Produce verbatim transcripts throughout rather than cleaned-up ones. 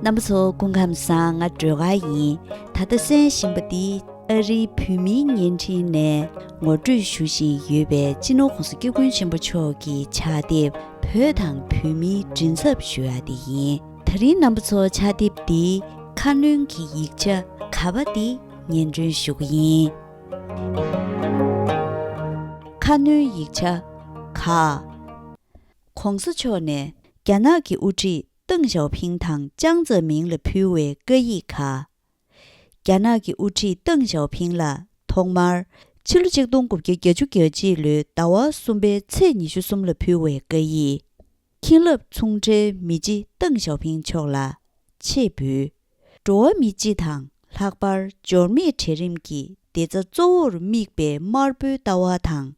རྣམ་པ་ཚོ་སྐུ་ཁམས་བཟང་། ང་སྒྲོལ་དཀར་ཡིན། ད་ལྟ་གསན་བཞིན་པ་འདི་ཨ་རིའི་བོད་མིའི་བརྙན་འཕྲིན་ནས་ངོ་སྤྲོད་ཞུ་བཞིན་ཡོད་པའི་སྤྱི་ནོར་༸གོང་ས་༸སྐྱབས་མགོན་ཆེན་པོ་མཆོག་གི་ཕྱག་དེབ་བོད་དང་བོད་མིའི་མགྲིན་ཚབ་ཞུ་ཡ་དེ་ཡིན། ད་རིང་རྣམ་པ་ཚོ་ཕྱག་དེབ་འདིའི་ཁ་སྣོན་གྱི་ཡིག་ཆ་ག་པ་འདི་སྙན་སྒྲོན་ཞུ་གི་ཡིན། ཁ་སྣོན་ཡིག་ཆ། ག ༸གོང་ས་མཆོག་ནས་རྒྱ་ནག་གི་དབུ་ཁྲིད་ཏེང་ཞའོ་ཕིང་དང་ཅང་ཙེ་མིང་ལ་ཕུལ་བའི་བཀའ་ཡིག་ག་རྒྱ་ནག་གི་དབུ་ཁྲིད་ཏེང་ཞའོ་ཕིང་ལ་ཐོག་མར་ཕྱི་ལོ་ཆིག་སྟོང་དགུ་བརྒྱ་བརྒྱད་ཅུ་གྱ་གཅིག་ལོའི་ཟླ་བ་གསུམ་པའི་ཚེས་ཉི་ཤུ་གསུམ་ལ་ཕུལ་བའི་བཀའ་ཡིག། ཁྱིན་རླབས་མཚུངས་བྲལ་མི་རྗེ་ཏེང་ཞའོ་ཕིང་མཆོག་ལ་ཆེད་འབུལ། འགྲོ་བ་མི་སྤྱི་དང་ལྷག་པར་འབྱོར་མེད་གྲལ་རིམ་གྱི་བདེ་རྩ་གཙོ་བོར་དམིགས་པའི་དམར་པོའི་ལྟ་བ་དང་།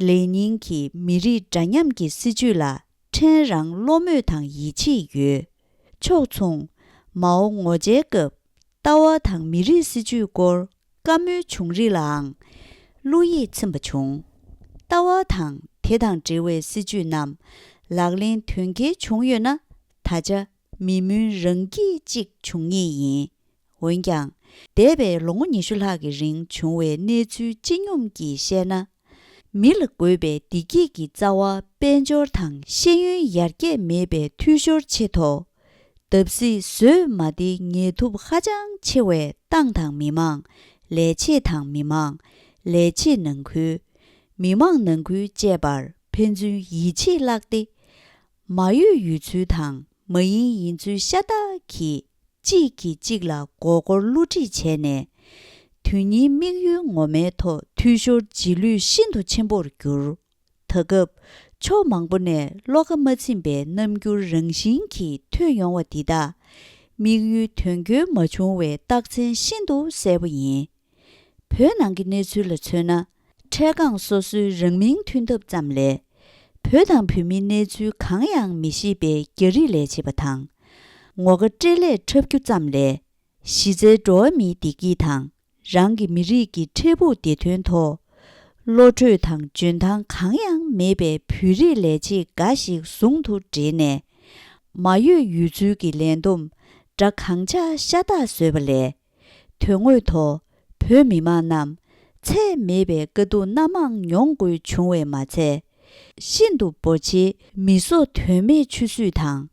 ལེ་ཉིན་གྱི་མི་རིགས་འདྲ་མཉམ་གྱི་སྲིད་བྱུས་ལ་ཕྲན་རང་བློ་མོས་དང་ཡིད་ཆེས་ཡོད། ཕྱོགས་མཚུངས། མའོ་ངོ་མཇལ་སྐབས་ལྟ་བ་དང་མི་རིགས་སྲིད་བྱུས་སྐོར་བཀའ་མོལ་བྱུང་རིགས་ལའང་བློ་ཡིད་ཚིམ་པ་བྱུང་། ལྟ་བ་དང་དེ་དང་འབྲེལ་བའི་སྲིད་བྱུས་རྣམས་ལག་ལེན་དོན་འཁེལ་བྱུང་ཡོད་ན་ད་ཆ་མི་མུན་རང་སྐྱིད་ཅིག་འབྱུང་ངེས་ཡིན། འོན་ཀྱང་། འདས་པའི་ལོ་ངོ་ཉི་ཤུ་ལྷག་གི་རིང་བྱུང་བའི་གནས་ཚུལ་སྤྱི་སྙོམས་ཀྱིས་བཤད་ན། མི་ལ་དགོས་པའི་བདེ་སྐྱིད་ཀྱི་རྩ་བ་དཔལ་འབྱོར་དང་ཤེས་ཡོན་ཡར་རྒྱས་མེད་པའི་འཐུས་ཤོར་ཆེད་དུ། བརྡབ་གསིག་བཟོད་མ་བདེ་ངལ་དུབ་ཧ་ཅང་ཆེ་བའི་ཏང་དང་མི་དམངས། ལས་བྱེད་དང་མི་དམངས། ལས་བྱེད་ནང་ཁུལ། མི་དམངས་ནང་ཁུལ་བཅས་པར་ཕན་ཚུན་ཡིད་ཆེས་བརླག་སྟེ། མ་ཡོད་ཡོད་ཚུལ་དང་མ་ཡིན་ཡིན་ཚུལ་ཤ་སྟག་གིས་གཅིག་གིས་གཅིག་ལ་མགོ་སྐོར་བསླུ་བྲིད་བྱས་ནས། དོན་སྙིང་དམིགས་ཡུལ་ངོ་མའི་ཐོག་འཐུས་ཤོར་རྗེས་ལུས་ཤིན་ཏུ་ཆེན་པོར་གྱུར། ད་སྐབས་ཕྱོགས་མང་པོ་ནས་བློ་ཁ་མ་ཚིམ་པའི་རྣམ་འགྱུར་རང་བཞིན་གྱིས་ཐོན་ཡོང་བ་འདི་དག་དམིགས་ཡུལ་དོན་འཁྱོལ་མ་བྱུང་བའི་རྟགས་མཚན་ཤིན་ཏུ་གསལ་པོ་ཡིན། བོད་ནང་གི་གནས་ཚུལ་ལ་མཚོན་ན། འཕྲལ་སྒང་སོ་སོའི་རང་མིང་མཐུན་ཐབས་ཙམ་ལས། བོད་དང་བོད་མིའི་གནས་ཚུལ་གང་ཡང་མི་ཤེས་པའི་རྒྱ་རིགས་ལས་བྱེད་པ་དང་། ངོ་དགའ་སྤྲེལ་ལད་འཁྲབ་རྒྱུ་ཙམ་ལས། གཞི་རྩའི་འགྲོ་བ་མིའི་བདེ་སྐྱིད་དང་། རང་གི་མི་རིགས་ཀྱི་འཕྲལ་ཕུགས་བདེ་དོན་ཐོག་བློ་གྲོས་དང་འཇོན་ཐང་གང་ཡང་མེད་པའི་བོད་རིགས་ལས་བྱེད་འགའ་ཞིག་ཟུང་དུ་འབྲེལ་ནས། མ་ཡོད་ཡོད་ཚུལ་གྱི་ལས་བསྡོམས་འདྲ་གང་ཆགས་ཤ་སྟག་བཟོས་པ་ལས། དོན་དངོས་ཐོག་བོད་མི་མང་རྣམས་ཚད་མེད་པའི་དཀའ་སྡུག་སྣ་མང་མྱོང་དགོས་བྱུང་བས་མ་ཚད། ཤིན་ཏུ་འབོ་ཆེའི་མི་སྲོག་དོན་མེད་ཆུད་ཟོས་དང་།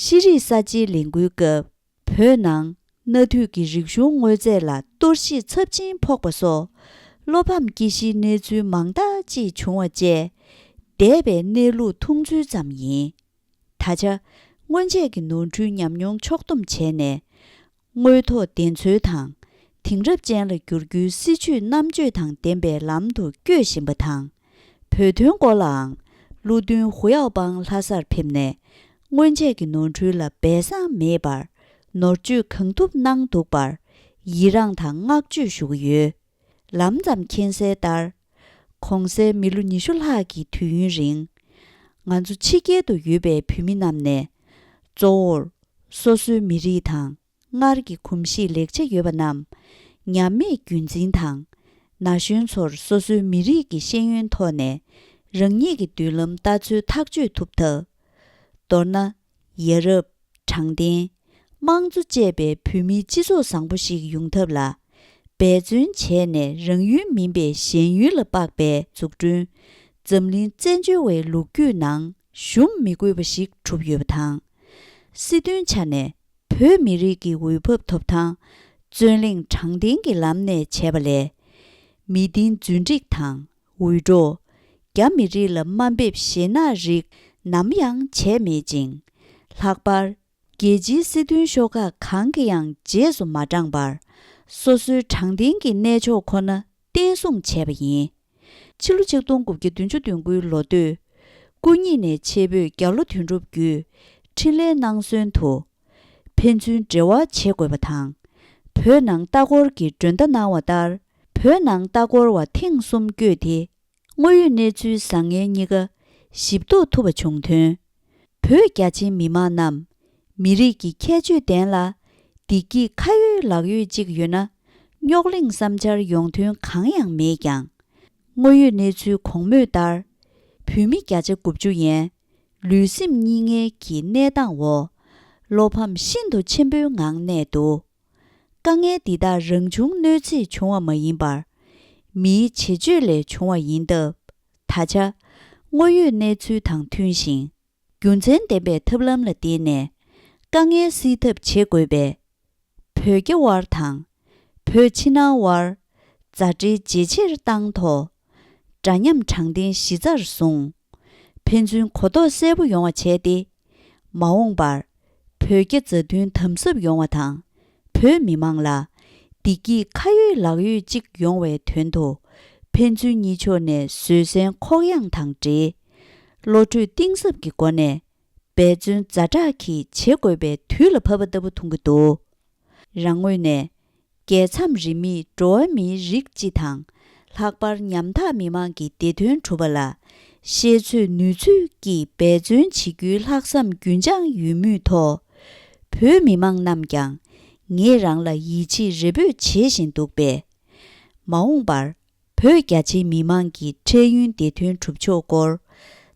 ཤེས་རིག་གསར་བརྗེའི་ལས་འགུལ་སྐབས། བོད་ནང་གནའ་དུས་ཀྱི་རིག་གཞུང་དངོས་རྫས་ལ་གཏོར་བཤིག་ཚབས་ཆེན་ཕོག་པ་སོགས། བློ་ཕམ་སྐྱེ་གཞིའི་གནས་ཚུལ་མང་དག་ཅིག་བྱུང་བ་བཅས། འདས་པའི་གནས་ལུགས་མཐོང་ཚུལ་ཙམ་ཡིན། ད་ཆ། སྔོན་ཆད་ཀྱི་ནོར་འཁྲུལ་ཉམས་མྱོང་ཕྱོགས་བསྡོམས་བྱས་ནས། དངོས་ཐོག་བདེན་འཚོལ་དང་། དེང་རབས་ཅན་ལ་བསྒྱུར་རྒྱུའི་སྲིད་བྱུས་རྣམ་དཔྱོད་དང་ལྡན་པའི་ལམ་དུ་བསྐྱོད་བཞིན་པ་དང་། བོད་དོན་སྐོར་ལའང་བློ་མཐུན་ཧུའུ་ཡའོ་པང་ལྷ་སར་ཕེབས་ནས། སྔོན་ཆད་ཀྱི་ནོར་འཁྲུལ་ལ་སྦས་གསང་མེད་པར། ནོར་བཅོས་གང་ཐུབ་གནང་འདུག་པར། ཡི་རངས་དང་བསྔགས་བརྗོད་ཞུ་གི་ཡོད། ལམ་ཙམ་མཁྱེན་གསལ་ལྟར། གོང་གསལ་མི་ལོ་ཉི་ཤུ་ལྷག་གི་དུས་ཡུན་རིང་། ང་ཚོ་ཕྱི་རྒྱལ་དུ་ཡོད་པའི་བོད་མི་རྣམས་ནས། གཙོ་བོར། སོ་སོའི་མི་རིགས་དང་། སྔར་གྱི་གོམས་གཤིས་ལེགས་ཆ་ཡོད་པ་རྣམས། ཉམས་མེད་རྒྱུན་འཛིན་དང་། ན་གཞོན་ཚོར་སོ་སོའི་མི་རིགས་ཀྱི་ཤེས་ཡོན་ཐོག་ནས། རང་ཉིད་ཀྱི་མདུན་ལམ་ལྟ་ཚུལ་ཐག་གཅོད་ཐུབ་ཐབས། མདོར་ན། ཡ་རབས། དྲང་བདེན། དམངས་གཙོ་བཅས་པའི་བོད་མིའི་སྤྱི་ཚོགས་བཟང་པོ་ཞིག་ཡོང་ཐབས་ལ། འབད་བརྩོན་བྱས་ནས་རང་ཡུལ་མིན་པའི་གཞན་ཡུལ་ལ་དཔག་པའི་འཛུགས་སྐྲུན། འཛམ་གླིང་བཙན་བྱོལ་བའི་ལོ་རྒྱུས་ནང་ཞུམ་མི་དགོས་པ་ཞིག་གྲུབ་ཡོད་པ་དང་། སྲིད་དོན་ཆ་ནས་བོད་མི་རིགས་ཀྱི་འོས་བབ་ཐོབ་ཐང་རྩོད་གླེང་དྲང་བདེན་གྱི་ལམ་ནས་བྱས་པ་ལས། མི་བདེན་རྫུན་སྒྲིག་དང་འུད་སྒྲོག་རྒྱ་མི་རིགས་ལ་དམའ་འབེབས་ཞེད་སྣང་རིགས་ནམ་ཡང་བྱས་མེད་ཅིང་། ལྷག་པར། རྒྱལ་སྤྱིའི་སྲིད་དོན་ཤོག་ཁག་གང་གིས་ཡང་རྗེས་སུ་མ་འབྲངས་པར། སོ་སོའི་དྲང་བདེན་གྱི་གནས་མཆོག་ཁོ་ན་བརྟན་སྲུང་བྱས་པ་ཡིན། ཕྱི་ལོ་ཆིག་སྟོང་དགུ་བརྒྱ་བདུན་ཅུ་དོན་དགུའི་ལོ་སྟོད། སྐུ་ཉིད་ནས་ཆེད་འབོད་རྒྱ་ལོ་དོན་གྲུབ་བརྒྱུད། འཕྲིན་ལས་གནང་སོན་དུ། ཕན་ཚུན་འབྲེལ་བ་བྱེད་དགོས་པ་དང་། བོད་ནང་ལྟ་སྐོར་གྱི་མགྲོན་བརྡ་གནང་བ་ལྟར། བོད་ནང་ལྟ་སྐོར་བ་ཐེངས་གསུམ་བསྐྱོད་དེ། དངོས་ཡོད་གནས་ཚུལ་བཟང་ངན་གཉིས་ཀ་ཞིབ་རྟོག་ཐུབ་པ་བྱུང་དོན། བོད་རྒྱ་ཆེའི་མི་མང་རྣམས་མི་རིགས་ཀྱི་ཁྱད་ཆོས་ལྡན་ལ། བདེ་སྐྱིད་ཁ་ཡོད་ལག་ཡོད་ཅིག་ཡོད་ན། རྙོག་གླེང་བསམ་འཆར་ཡོང་དོན་གང་ཡང་མེད་ཀྱང་། དངོས་ཡོད་གནས་ཚུལ་གོང་སྨོས་ལྟར། བོད་མི་བརྒྱ་ཆ་དགུ་བཅུ་ཡན། ལུས་སེམས་གཉིས་ངལ་གྱི་གནས་སྟངས་འོག་བློ་ཕམ་ཤིན་ཏུ་ཆེན་པོའི་ངང་གནས་འདུག་དཀའ་ངལ་འདི་དག་རང་བྱུང་གནོད་འཚེས་བྱུང་བ་མ་ཡིན་པར། མིའི་བྱེད་སྤྱོད་ལས་བྱུང་བ་ཡིན་སྟབས། ད་ཆ་དངོས་ཡོད་གནས་ཚུལ་དང་མཐུན་ཞིང་། རྒྱུ་མཚན་ལྡན་པའི་ཐབས་ལམ་ལ་བརྟེན་ནས་དཀའ་ངལ་སེལ་ཐབས་བྱེད་དགོས་པས། བོད་རྒྱ་དབར་དང་། བོད་ཕྱི་ནང་དབར་མཛའ་འབྲེལ་ཇེ་ཆེར་བཏང་ཐོག་འདྲ་མཉམ་དྲང་བདེན་གཞི་རྩར་བཟུང་། ཕན་ཚུན་གོ་རྟོགས་གསལ་པོ་ཡོང་བ་བྱས་ཏེ། མ་འོངས་པར་བོད་རྒྱ་མཛའ་མཐུན་དམ་ཟབ་ཡོང་བ་དང་། བོད་མི་མང་ལ་བདེ་སྐྱིད་ཁ་ཡོད་ལག་ཡོད་ཅིག་ཡོང་བའི་དོན་དུ། ཕན་ཚུན་གཉིས་ཕྱོགས་ནས་བཟོད་བསྲན་ཁོག་ཡངས་དང་འབྲེལ། བློ་གྲོས་གཏིང་ཟབ་ཀྱི་སྒོ་ནས། འབད་བརྩོན་ཛ་དྲག་གིས་བྱེད་དགོས་པའི་དུས་ལ་བབ་པ་ལྟ་བུ་མཐོང་གི་འདུག་རང་ངོས་ནས། རྒྱལ་མཚམས་རིས་མེད་འགྲོ་བ་མིའི་རིགས་སྤྱི་དང་། ལྷག་པར་ཉམ་ཐག་མི་མང་གི་བདེ་དོན་སྒྲུབ་པ་ལ། ཤེས་ཚོད་ནུས་ཚོད་ཀྱིས་འབད་བརྩོན་བྱེད་རྒྱུའི་ལྷག་བསམ་རྒྱུན་འཆང་ཡོད་མུས་ཐོག་བོད་མི་མང་རྣམས་ཀྱང་ངེད་རང་ལ་ཡིད་ཆེས་རེ་འབོད་བྱེད་བཞིན་འདུག་པས། མ་འོངས་པར་བོད་རྒྱ་ཆེའི་མི་མང་གི་འཕྲལ་ཡུན་བདེ་དོན་སྒྲུབ་ཕྱོགས་སྐོར་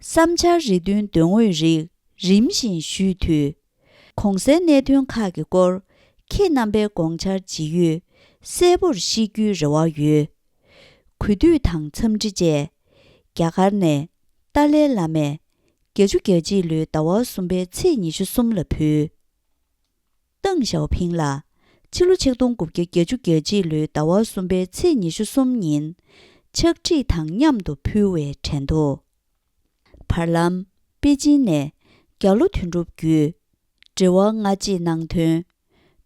བསམ་འཆར་རེ་བདུན་དོན་དངོས་རིགས་རིམ་བཞིན་ཞུས་དུས། གོང་གསལ་གནད་དོན་ཁག་གི་སྐོར་ཁྱེད་རྣམ་པའི་དགོངས་འཆར་ཇི་ཡོད་གསལ་པོར་ཤེས་རྒྱུའི་རེ་བ་ཡོད། གུས་འདུད་དང་འཚམས་འདྲི་བཅས། རྒྱ་གར་ནས་ཏཱ་ལའི་བླ་མས་བརྒྱད་ཅུ་གྱ་གཅིག་ལོའི་ཟླ་བ་གསུམ་པའི་ཚེས་ཉི་ཤུ་གསུམ་ལ་ཕུལ། ཏེང་ཞའོ་ཕིང་ལ་ཕྱི་ལོ་ཆིག་སྟོང་དགུ་བརྒྱ་བརྒྱད་ཅུ་གྱ་གཅིག་ལོའི་ཟླ་བ་གསུམ་པའི་ཚེས་ཉི་ཤུ་གསུམ་ཉིན་ཕྱག་བྲིས་དང་མཉམ་དུ་ཕུལ་བའི་དྲན་ཐོ། བར་ལམ། པེ་ཅིན་ནས་རྒྱ་ལོ་དོན་གྲུབ་བརྒྱུད་འབྲེལ་བ་སྔ་རྗེས་གནང་དོན།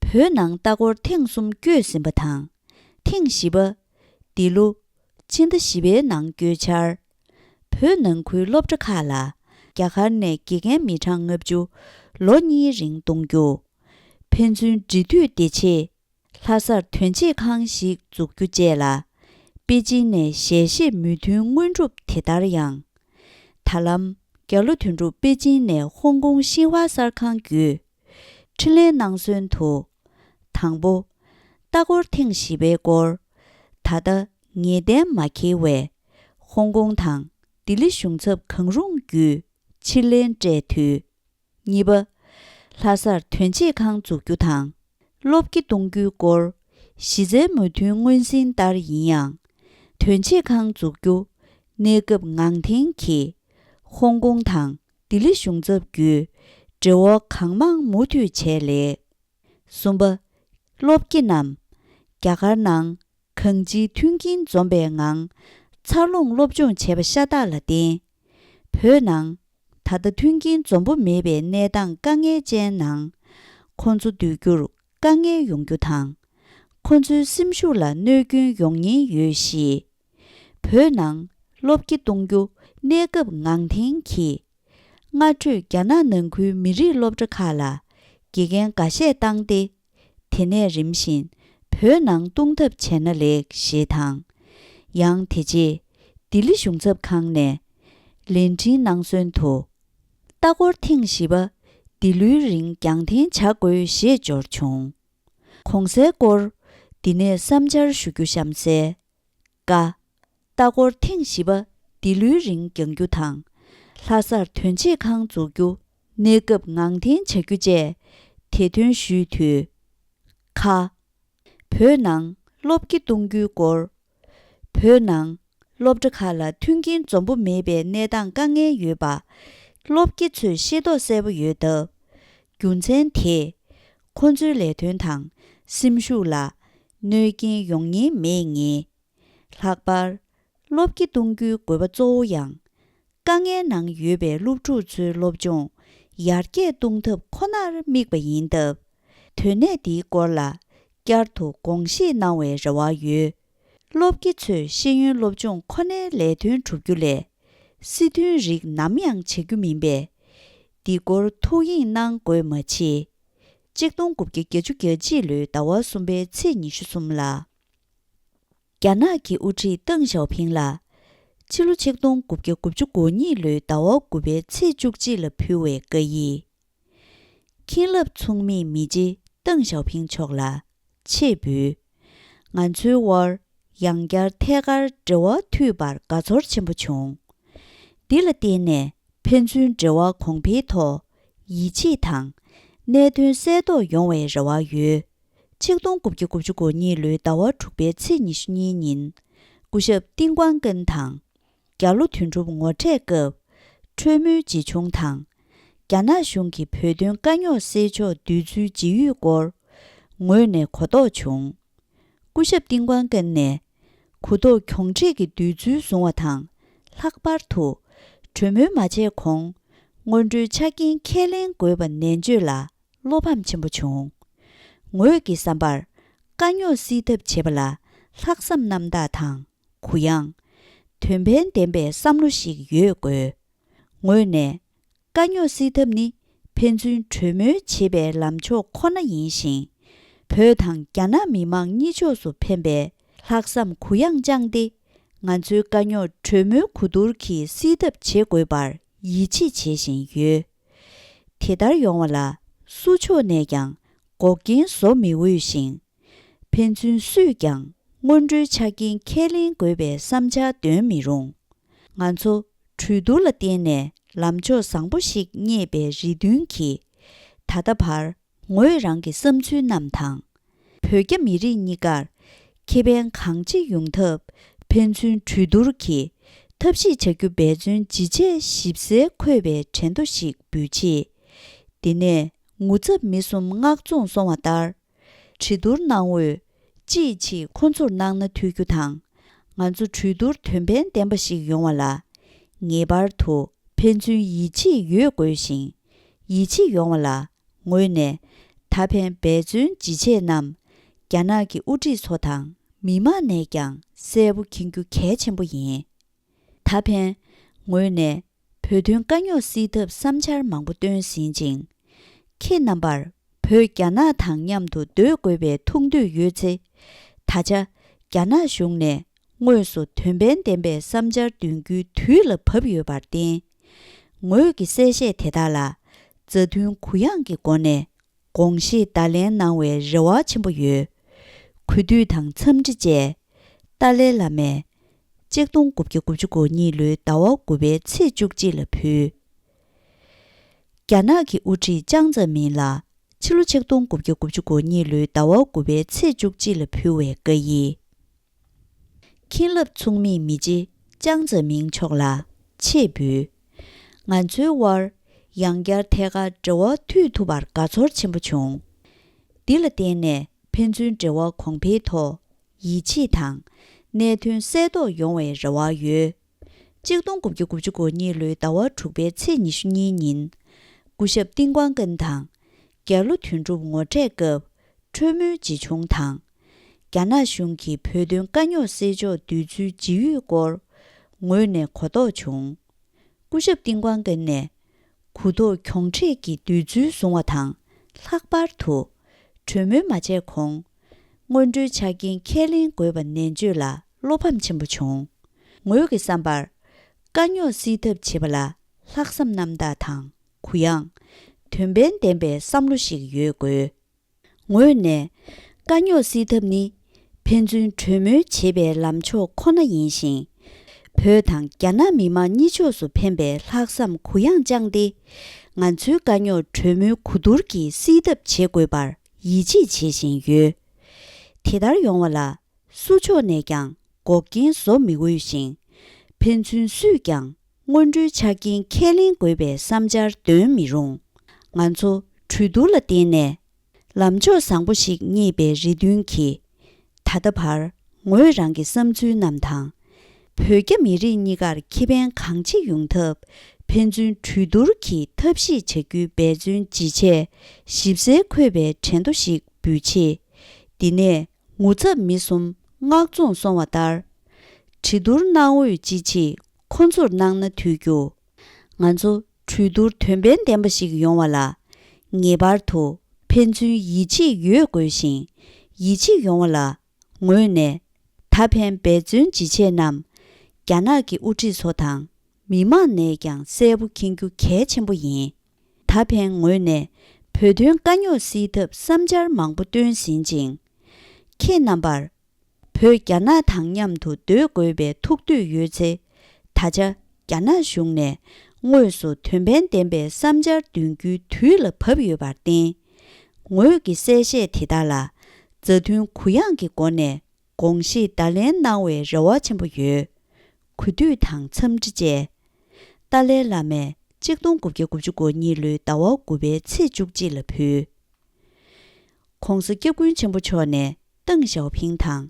བོད་ནང་ལྟ་སྐོར་ཐེངས་གསུམ་བསྐྱོད་ཟིན་པ་དང་། ཐེངས་བཞི་པ། འདི་ལོ་ཕྱི་ཟླ་བཞི་པའི་ནང་བསྐྱོད་འཆར། བོད་ནང་ཁུལ་སློབ་གྲྭ་ཁག་ལ་རྒྱ་གར་ནས་དགེ་རྒན་མི་གྲངས་ལྔ་བཅུ་ལོ་གཉིས་རིང་གཏོང་རྒྱུ། ཕན་ཚུན་འབྲེལ་མཐུད་བདེ་ཆེད། ལྷ་སར་དོན་གཅོད་ཁང་ཞིག་འཛུགས་རྒྱུ་བཅས་ལ། པེ་ཅིན་ནས་ཞལ་བཞེས་མོས་མཐུན་དངོས་གྲུབ་དེ་ལྟར་ཡང་། ད་ལམ་རྒྱ་ལོ་དོན་གྲུབ་པེ་ཅིན་ནས་ཧོང་ཀོང་ཤིན་ཧྭ་གསར་ཁང་བརྒྱུད་འཕྲིན་ལན་གནང་སོན་དུ། དང་པོ། ལྟ་སྐོར་ཐེངས་བཞི་པའི་སྐོར། ད་ལྟ་ངེས་གཏན་མ་འཁེལ་བས། ཧོང་ཀོང་དང་ལྡི་ལི་གཞུང་ཚབ་གང་རུང་བརྒྱུད་ཕྱིར་ལན་སྤྲད་འཐུས། གཉིས་པ། ལྷ་སར་དོན་གཅོད་ཁང་འཛུགས་རྒྱུ་དང་། སློབ་སྐྱེ་གཏོང་རྒྱུའི་སྐོར། གཞི་རྩའི་མོས་མཐུན་སྔོན་ཟིན་ལྟར་ཡིན་ཡང་། དོན་གཅོད་ཁང་འཛུགས་རྒྱུ། གནས་སྐབས་ངང་འཐེན་གྱིས། ཧོང་ཀོང་དང་ལྡི་ལི་གཞུང་ཚབ་བརྒྱུད། འབྲེལ་བ་གང་མང་མུ་མཐུད་བྱས་ལེགས། གསུམ་པ། སློབ་སྐྱེ་རྣམས། རྒྱ་གར་ནང་གང་ཅིའི་མཐུན་རྐྱེན་འཛོམས་པའི་ངང་། འཚར་ལོངས་སློབ་སྦྱོང་བྱས་པ་ཤ་སྟག་ལ་བརྟེན། བོད་ནང་། ད་ལྟ་མཐུན་རྐྱེན་འཛོམས་པོ་མེད་པའི་གནས་སྟངས་དཀའ་ངལ་ཅན་ནང་། ཁོང་ཚོ་སྡོད་རྒྱུར་དཀའ་ངལ་ཡོང་རྒྱུ་དང་། ཁོང་ཚོའི་སེམས་ཤུགས་ལ་གནོད་སྐྱོན་ཡོང་ཉེན་ཡོད་གཤིས། བོད་ནང་སློབ་སྐྱེ་གཏོང་རྒྱུ་གནས་སྐབས་ངང་འཐེན་གྱིས། སྔ་འགྱུར་རྒྱ་ནག་ནང་ཁུལ་མི་རིགས་སློབ་གྲྭ་ཁག་ལ་དགེ་རྒན་འགའ་ཤས་བཏང་སྟེ། དེ་ནས་རིམ་བཞིན་བོད་ནང་གཏོང་ཐབས་བྱས་ན་ལེགས་ཞེས་དང་། ཡང་དེ་རྗེས་ལྡི་ལི་གཞུང་ཚབ་ཁང་ནས་ལན་འཕྲིན་གནང་སོན་དུ། ལྟ་སྐོར་ཐེངས་བཞི་པ་འདི་ལོའི་རིང་རྒྱང་འཐེན་བྱ་དགོས་ཞེས་འབྱོར་བྱུང་། གོང་གསལ་སྐོར་འདི་ནས་བསམ་འཆར་ཞུ་རྒྱུ་གཤམ་གསལ། ཀ། ལྟ་སྐོར་ཐེངས་བཞི་པ་འདི་ལོའི་རིང་འགྱངས་རྒྱུ་དང་། ལྷ་སར་དོན་གཅོད་ཁང་འཛུགས་རྒྱུ་གནས་སྐབས་ངང་འཐེན་བྱ་རྒྱུ་བཅས་དེ་དོན་ཞུས་དུས། ཁ། བོད་ནང་སློབ་སྐྱེ་གཏོང་རྒྱུའི་སྐོར། བོད་ནང་སློབ་གྲྭ་ཁག་ལ་མཐུན་རྐྱེན་འཛོམས་པོ་མེད་པའི་གནས་སྟངས་དཀའ་ངལ་ཡོད་པ། སློབ་སྐྱེ་ཚོས་ཤེས་རྟོགས་གསལ་པོ་ཡོད་སྟབས། རྒྱུ་མཚན་དེས་ཁོང་ཚོའི་ལས་དོན་དང་སེམས་ཤུགས་ལ་གནོད་རྐྱེན་ཡོང་ཉེན་མེད་ངེས། ལྷག་པར་སློབ་སྐྱེ་གཏོང་རྒྱུའི་དགོས་པ་གཙོ་བོ་ཡང་། དཀའ་ངལ་ནང་ཡོད་པའི་སློབ་ཕྲུག་ཚོའི་སློབ་སྦྱོང་ཡར་རྒྱས་གཏོང་ཐབས་ཁོ་ནར་དམིགས་པ་ཡིན་སྟབས། དོན་གནད་འདིའི་སྐོར་ལ་བསྐྱར་དུ་དགོངས་བཞེས་གནང་བའི་རེ་བ་ཡོད། སློབ་སྐྱེ་ཚོས་ཤེས་ཡོན་སློབ་སྦྱོང་ཁོ་ནའི་ལས་དོན་བསྒྲུབ་རྒྱུ་ལས། སྲིད་དོན་རིགས་ནམ་ཡང་བྱེད་རྒྱུ་མིན་པས། འདི་སྐོར་ཐུགས་དབྱིངས་གནང་དགོས་མ་མཆིས། ཆིག་སྟོང་དགུ་བརྒྱ་བརྒྱད་ཅུ་གྱ་གཅིག་ལོའི་ཟླ་བ་གསུམ་པའི་ཚེས་ཉི་ཤུ་གསུམ་ལ། རྒྱ་ནག་གི་དབུ་ཁྲིད་ཏེང་ཞའོ་ཕིང་ལ། ཕྱི་ལོ་ཆིག་སྟོང་དགུ་བརྒྱ་དགུ་བཅུ་གོ་གཉིས་ལོའི་ཟླ་བ་དགུ་པའི་ཚེས་བཅུ་གཅིག་ལ་ཕུལ་བའི་བཀའ་ཡིག། ཁྱིན་རླབས་མཚུངས་མེད་མི་རྗེ་ཏེང་ཞའོ་ཕིང་མཆོག་ལ་ཆེད་འབུལ། ང་ཚོའི་དབར་ཡང་བསྐྱར་ཐད་ཀར་འབྲེལ་བ་མཐུད་པར་དགའ་ཚོར་ཆེན་པོ་བྱུང་། འདི་ལ་བརྟེན་ནས་ཕན་ཚུན་འབྲེལ་བ་གོང་འཕེལ་ཐོག་ཡིད་ཆེས་དང་། གནད་དོན་གསལ་རྟོགས་ཡོང་བའི་རེ་བ་ཡོད། ཆིག་སྟོང་དགུ་བརྒྱ་དགུ་བཅུ་གོ་གཉིས་ལོའི་ཟླ་བ་དྲུག་པའི་ཚེས་ཉི་ཤུ་གཉིས་ཉིན། སྐུ་ཞབས་ཏིང་ཀུའང་ཀེན་དང་། རྒྱ་ལོ་དོན་གྲུབ་ངོ་འཕྲད་སྐབས། གྲོས་མོལ་ཇི་བྱུང་དང་། རྒྱ་ནག་གཞུང་གི་བོད་དོན་དཀའ་རྙོག་སེལ་ཕྱོགས་འདོད་ཚུལ་ཇི་ཡོད་སྐོར། ངོས་ནས་གོ་རྟོགས་བྱུང་། སྐུ་ཞབས་ཏིང་ཀུའང་ཀེན་ནས། གུ་དོག་གྱོང་འཕྲད་ཀྱི་འདོད་ཚུལ་བཟུང་བ་དང་། ལྷག་པར་དུ། གྲོས་མོལ་མ་བྱས་གོང་། སྔོན་འགྲོའི་ཆ་རྐྱེན་ཁས་ལེན་དགོས་པ་ནན་བརྗོད་ལ། བློ་ཕམ་ཆེན་པོ་བྱུང་། ངོས་ཀྱི་བསམ་པར། དཀའ་རྙོག་སེལ་ཐབས་བྱེད་པ་ལ། ལྷག་བསམ་རྣམ་དག་དང་། གུ་ཡངས། དོན་ཕན་ལྡན་པའི་བསམ་བློ་ཞིག་ཡོད་དགོས། ངོས་ནས། དཀའ་རྙོག་སེལ་ཐབས་ནི། ཕན་ཚུན་གྲོས་མོལ་བྱེད་པའི་ལམ་ཕྱོགས་ཁོ་ན་ཡིན་ཞིང་། བོད་དང་རྒྱ་ནག་མི་དམངས་གཉིས་ཕྱོགས་སུ་ཕན་པའི་ལྷག་བསམ་གུ་ཡངས་བཅངས་ཏེ། ང་ཚོའི་དཀའ་རྙོག་གྲོས་མོལ་གོ་བསྡུར་གྱིས་སེལ་ཐབས་བྱེད་དགོས་པར་ཡིད་ཆེས་བྱེད་བཞིན་ཡོད། དེ་ལྟར་ཡོང་བ་ལ། སུ་ཕྱོགས་ནས་ཀྱང་འགོག་རྐྱེན་བཟོ་མི་འོས་ཤིང་། ཕན་ཚུན་སུས་ཀྱང་སྔོན་འགྲོའི་ཆ་རྐྱེན་ཁས་ལེན་དགོས་པའི་བསམ་འཆར་འདོན་མི་རུང་། ང་ཚོ་གྲོས་བསྡུར་ལ་བརྟེན་ནས་ལམ་ཕྱོགས་བཟང་པོ་ཞིག་རྙེད་པའི་རེ་འདུན་གྱིས། ད་ལྟ་བར་ངོས་རང་གི་བསམ་ཚུལ་རྣམས་དང་། བོད་རྒྱ་མི་རིགས་གཉིས་ཀར་ཁེ་ཕན་གང་ཆེ་ཡོང་ཐབས་ཕན་ཚུན་གྲོས་བསྡུར་གྱིས་ཐབས་ཤེས་བྱ་རྒྱུ་འབད་བརྩོན་ཇི་ཆེ་ཞིབ་གསལ་འཁོད་པའི་དྲན་ཐོ་ཞིག་འབུལ་ཆེད། འདི་ནས་ངོ་ཚབ་མི་གསུམ་མངགས་བཙོང་སོང་བ་ལྟར། བྲིས་གཏུར་གནང་འོས་ཅིའི་ཕྱིར་ཁོང་ཚོར་གནང་ན་ཐུབ་རྒྱུ་དང་། ང་ཚོ་གྲོས་བསྡུར་དོན་ཕན་ལྡན་པ་ཞིག་ཡོང་བ་ལ། ངེས་པར་དུ་ཕན་ཚུན་ཡིད་ཆེས་ཡོད་དགོས་ཤིང་། ཡིད་ཆེས་ཡོང་བ་ལ་ངོས་ནས་ད་ཕན་འབད་བརྩོན་ཇི་ཆེ་རྣམས་རྒྱ་ནག་གི་དབུ་ཁྲིད་ཚོ་དང་མི་མང་ནས་ཀྱང་གསལ་པོ་མཁྱེན་རྒྱུ་གལ་ཆེན་པོ་ཡིན། ད་ཕན་ངོས་ནས་བོད་དོན་དཀའ་རྙོག་སེལ་ཐབས་བསམ་འཆར་མང་པོ་བཏོན་ཟིན་ཅིང་། ཁྱེད་རྣམ་པར་བོད་རྒྱ་ནག་དང་མཉམ་དུ་སྡོད་དགོས་པའི་ཐུགས་འདོད་ཡོད་ཚེ། ད་ཆ་རྒྱ་ནག་གཞུང་ནས་དངོས་སུ་དོན་ཕན་ལྡན་པའི་བསམ་འཆར་འདོན་རྒྱུའི་དུས་ལ་བབ་ཡོད་པར་བརྟེན། ངོས་ཀྱི་གསལ་བཤད་དེ་དག་ལ་མཛའ་མཐུན་གུ་ཡངས་ཀྱི་སྒོ་ནས་དགོངས་བཞེས་བརྡ་ལན་གནང་བའི་རེ་བ་ཆེན་པོ་ཡོད། གུས་འདུད་དང་འཚམས་འདྲི་བཅས། ཏཱ་ལའི་བླ་མས་ཆིག་སྟོང་དགུ་བརྒྱ་དགུ་བཅུ་གོ་གཉིས་ལོའི་ཟླ་བ་དགུ་པའི་ཚེས་བཅུ་གཅིག་ལ་ཕུལ། རྒྱ་ནག་གི་དབུ་ཁྲིད་ཅང་ཙེ་མིན་ལ་ཕྱི་ལོ་ཆིག་སྟོང་དགུ་བརྒྱ་དགུ་བཅུ་གོ་གཉིས་ལོའི་ཟླ་བ་དགུ་པའི་ཚེས་བཅུ་གཅིག་ལ་ཕུལ་བའི་བཀའ་ཡིག། ཁྱིན་རླབས་མཚུངས་མེད་མི་རྗེ་ཅང་ཙེ་མིན་མཆོག་ལ་ཆེད་འབུལ། ང་ཚོའི་དབར་ཡང་བསྐྱར་ཐད་ཀར་འབྲེལ་བ་མཐུད་ཐུབ་པར་དགའ་ཚོར་ཆེན་པོ་བྱུང་། འདི་ལ་བརྟེན་ནས་ཕན་ཚུན་འབྲེལ་བ་གོང་འཕེལ་ཐོག་ཡིད་ཆེས་དང་གནད་དོན་གསལ་རྟོགས་ཡོང་བའི་རེ་བ་ཡོད། ཆིག་སྟོང་དགུ་བརྒྱ་དགུ་བཅུ་གོ་གཉིས་ལོའི་ཟླ་བ་དྲུག་པའི་ཚེས་ཉི་ཤུ་གཉིས་ཉིན། སྐུ་ཞབས་ཏིང་ཀུའང་ཀེན་དང་། རྒྱ་ལོ་དོན་གྲུབ་ངོ་འཕྲད་སྐབས་གྲོས་མོལ་ཇི་བྱུང་དང་། རྒྱ་ནག་གཞུང་གིས་བོད་དོན་དཀའ་རྙོག་སེལ་ཕྱོགས་འདོད་ཚུལ་ཇི་ཡོད་སྐོར་ངོས་ནས་གོ་རྟོགས་བྱུང་། སྐུ་ཞབས་ཏིང་ཀུའང་ཀེན་ནས་གུ་དོག་གྱོང་འཕྲད་ཀྱི་འདོད་ཚུལ་བཟུང་བ་དང་ལྷག་པར་དུ། གྲོས་མོལ་མ་བྱས་གོང་། སྔོན་འགྲོའི་ཆ་རྐྱེན་ཁས་ལེན་དགོས་པ་ནན་བརྗོད་ལ་བློ་ཕམ་ཆེན་པོ་བྱུང་། ངོས་ཀྱི་བསམ་པར། དཀའ་རྙོག་སེལ་ཐབས་བྱེད་པ་ལ་ལྷག་བསམ་རྣམ་དག་དང་གུ་ཡངས། དོན་ཕན་ལྡན་པའི་བསམ་བློ་ཞིག་ཡོད་དགོས། ངོས་ནས། དཀའ་རྙོག་སེལ་ཐབས་ནི་ཕན་ཚུན་གྲོས་མོལ་བྱེད་པའི་ལམ་ཕྱོགས་ཁོ་ན་ཡིན་ཞིང་། བོད་དང་རྒྱ་ནག་མི་དམངས་གཉིས་ཕྱོགས་སུ་ཕན་པའི་ལྷག་བསམ་གུ་ཡངས་བཅངས་ཏེ། ང་ཚོའི་དཀའ་རྙོག་གྲོས་མོལ་གོ་བསྡུར་གྱིས་སེལ་ཐབས་བྱེད་དགོས་པར་ཡིད་ཆེས་བྱེད་བཞིན་ཡོད། དེ་ལྟར་ཡོང་བ་ལ། སུ་ཕྱོགས་ནས་ཀྱང་འགོག་རྐྱེན་བཟོ་མི་འོས་ཤིང་། ཕན་ཚུན་སུས་ཀྱང་སྔོན་འགྲོའི་ཆ་རྐྱེན་ཁས་ལེན་དགོས་པའི་བསམ་འཆར་འདོན་མི་རུང་། ང་ཚོ་གྲོས་བསྡུར་ལ་བརྟེན་ནས་ལམ་ཕྱོགས་བཟང་པོ་ཞིག་རྙེད་པའི་རེ་འདུན་གྱིས། ད་ལྟ་བར་ངོས་རང་གི་བསམ་ཚུལ་རྣམས་དང་། བོད་རྒྱ་མི་རིགས་གཉིས་ཀར་ཁེ་ཕན་གང་ཆེ་ཡོང་ཐབས་ཕན་ཚུན་གྲོས་བསྡུར་གྱིས་ཐབས་ཤེས་བྱ་རྒྱུའི་འབད་བརྩོན་ཇི་ཆེ་ཞིབ་གསལ་འཁོད་པའི་དྲན་ཐོ་ཞིག་འབུལ་ཆེད། འདི་ནས། ངོ་ཚབ་མི་གསུམ་མངགས་བཙོང་སོང་བ་ལྟར། བྲིས་གཏུར་གནང་འོས་ཅི་མཆིས་ཁོ་ཚོར་གནང་ན་འདོད་རྒྱུ། ང་ཚོ་གྲོས་བསྡུར་དོན་ཕན་ལྡན་པ་ཞིག་ཡོང་བ་ལ། ངེས་པར་དུ་ཕན་ཚུན་ཡིད་ཆེས་ཡོད་དགོས་ཤིང་། ཡིད་ཆེས་ཡོང་བ་ལ་ངོས་ནས་ད་ཕན་འབད་བརྩོན་ཇི་ཆེ་རྣམས་རྒྱ་ནག་གི་དབུ་ཁྲིད་ཚོ་དང་མི་མང་ནས་ཀྱང་གསལ་པོ་མཁྱེན་རྒྱུ་གལ་ཆེན་པོ་ཡིན། ད་ཕན་ངོས་ནས་བོད་དོན་དཀའ་རྙོག་སེལ་ཐབས་བསམ་འཆར་མང་པོ་བཏོན་ཟིན་ཅིང་། ཁྱེད་རྣམ་པར། བོད་རྒྱ་ནག་དང་མཉམ་དུ་སྡོད་དགོས་པའི་ཐུགས་འདོད་ཡོད་ཚེ། ད་ཆ་རྒྱ་ནག་གཞུང་ནས་དངོས་སུ་དོན་ཕན་ལྡན་པའི་བསམ་འཆར་འདོན་རྒྱུའི་དུས་ལ་བབ་ཡོད་པར་བརྟེན། ངོས་ཀྱི་གསལ་བཤད་དེ་དག་ལ་མཛའ་མཐུན་གུ་ཡངས་ཀྱི་སྒོ་ནས་དགོངས་གཞི་བརྡ་ལན་གནང་བའི་རེ་བ་ཆེན་པོ་ཡོད། གུས་འདུད་དང་འཚམས་འདྲི་བཅས། ཏཱ་ལའི་བླ་མས་གཅིག་སྟོང་དགུ་བརྒྱ་དགུ་བཅུ་གོ་གཉིས་ལོའི་ཟླ་བ་དགུ་པའི་ཚེས་བཅུ་གཅིག་ལ་ཕུལ། ྋགོང་ས་ྋསྐྱབས་མགོན་ཆེན་པོ་མཆོག་ནས་ཏེང་ཞའོ་ཕིང་དང་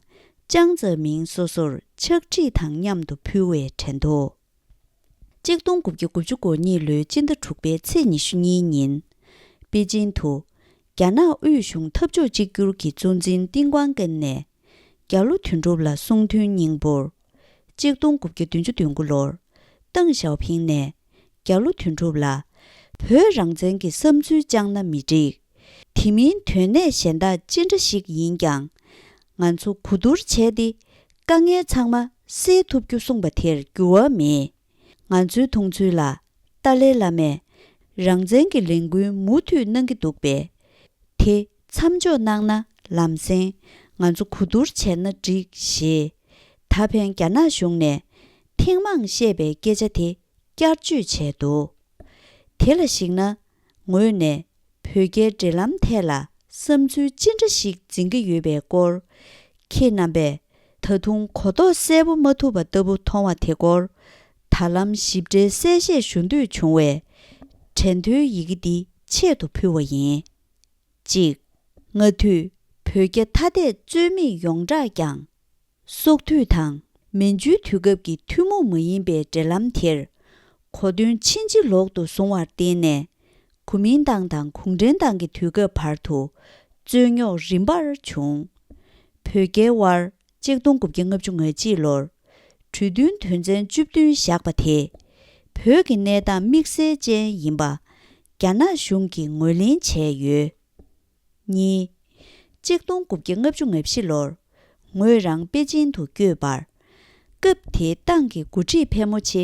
ཅང་ཙེ་མིང་སོ་སོར་ཕྱག་བྲིས་དང་མཉམ་དུ་ཕུལ་བའི་དྲན་ཐོ། གཅིག་སྟོང་དགུ་བརྒྱ་དགུ་བཅུ་གོ་གཉིས་ལོའི་སྤྱི་ཟླ་དྲུག་པའི་ཚེས་ཉི་ཤུ་གཉིས་ཉིན། པེ་ཅིན་དུ་རྒྱ་ནག་དབུས་གཞུང་འཐབ་ཕྱོགས་གཅིག་གྱུར་གྱི་གཙོ་འཛིན་ཏིང་ཀོང་ཀེན་ནས་རྒྱ་ལོ་དོན་གྲུབ་ལ་གསུང་དོན་སྙིང་པོར། གཅིག་སྟོང་དགུ་བརྒྱ་བདུན་ཅུ་དོན་དགུ་ལོར་ཏེང་ཞའོ་ཕིང་ནས་རྒྱ་ལོ་དོན་གྲུབ་ལ། བོད་རང་བཙན་གྱི་བསམ་ཚུལ་བཅངས་ན་མི་འགྲིག། དེ་མིན་དོན་གནད་གཞན་དག་ཅི་འདྲ་ཞིག་ཡིན་ཀྱང་། ང་ཚོ་གོ་བསྡུར་བྱས་ཏེ་དཀའ་ངལ་ཚང་མ་སེལ་ཐུབ་རྒྱུ་གསུངས་པ་དེར་འགྱུར་བ་མེད། ང་ཚོའི་མཐོང་ཚུལ་ལ་ཏཱ་ལའི་བླ་མས་རང་བཙན་གྱི་ལས་འགུལ་མུ་མཐུད་གནང་གི་འདུག་པས། དེ་མཚམས་འཇོག་གནང་ན་ལམ་སེང་ང་ཚོ་གོ་བསྡུར་བྱས་ན་འགྲིག་ཞེས། ད་ཕན་རྒྱ་ནག་གཞུང་ནས་ཐེངས་མང་བཤད་པའི་སྐད་ཆ་དེ་བསྐྱར་བཅོས་བྱས་འདུག། དེ་ལ་གཞིགས་ན། ངོས་ནས་བོད་རྒྱའི་འབྲེལ་ལམ་ཐད་ལ་བསམ་ཚུལ་ཅི་འདྲ་ཞིག་འཛིན་གྱི་ཡོད་པའི་སྐོར། ཁྱེད་རྣམ་པས་ད་དུང་གོ་རྟོགས་གསལ་པོ་མ་ཐུབ་པ་ལྟ་བུ་མཐོང་བ་དེ་སྐོར། ད་ལམ་ཞིབ་ཕྲའི་གསལ་བཤད་ཞུ་འདོད་བྱུང་བས། དྲན་ཐོའི་ཡི་གེ་འདི་ཆེད་དུ་ཕུལ་བ་ཡིན། གཅིག། སྔ་དུས་བོད་རྒྱ་ཐ་དད་རྩོད་མེད་ཡོངས་གྲགས་ཀྱང་། སོག་དུས་དང་མན་ཇུའི་དུས་སྐབས་ཀྱི་ཐུན་མོང་མ་ཡིན་པའི་འབྲེལ་ལམ་དེར། གོ་དོན་ཕྱིན་ཅི་ལོག་ཏུ་བཟུང་བར་བརྟེན་ནས། གོ་མིན་ཏང་དང་གུང་ཁྲན་ཏང་གི་དུས་སྐབས་བར་དུ་རྩོད་རྙོག་རིམ་པར་བྱུང་། བོད་རྒྱའི་དབར་གཅིག་སྟོང་དགུ་བརྒྱ་ལྔ་བཅུ་ང་གཅིག་ལོར་གྲོས་མཐུན་དོན་ཚན་བཅུ་བདུན་བཞག་པ་དེས། བོད་ཀྱི་གནས་སྟངས་དམིགས་བསལ་ཅན་ཡིན་པ་རྒྱ་ནག་གཞུང་གིས་ངོས་ལེན་བྱས་ཡོད། གཉིས། གཅིག་སྟོང་དགུ་བརྒྱ་ལྔ་བཅུ་ང་བཞི་ལོར་ངོས་རང་པེ་ཅིན་དུ་བསྐྱོད་པར། སྐབས་དེའི་ཏང་གི་འགོ་ཁྲིད་ཕལ་མོ་ཆེ་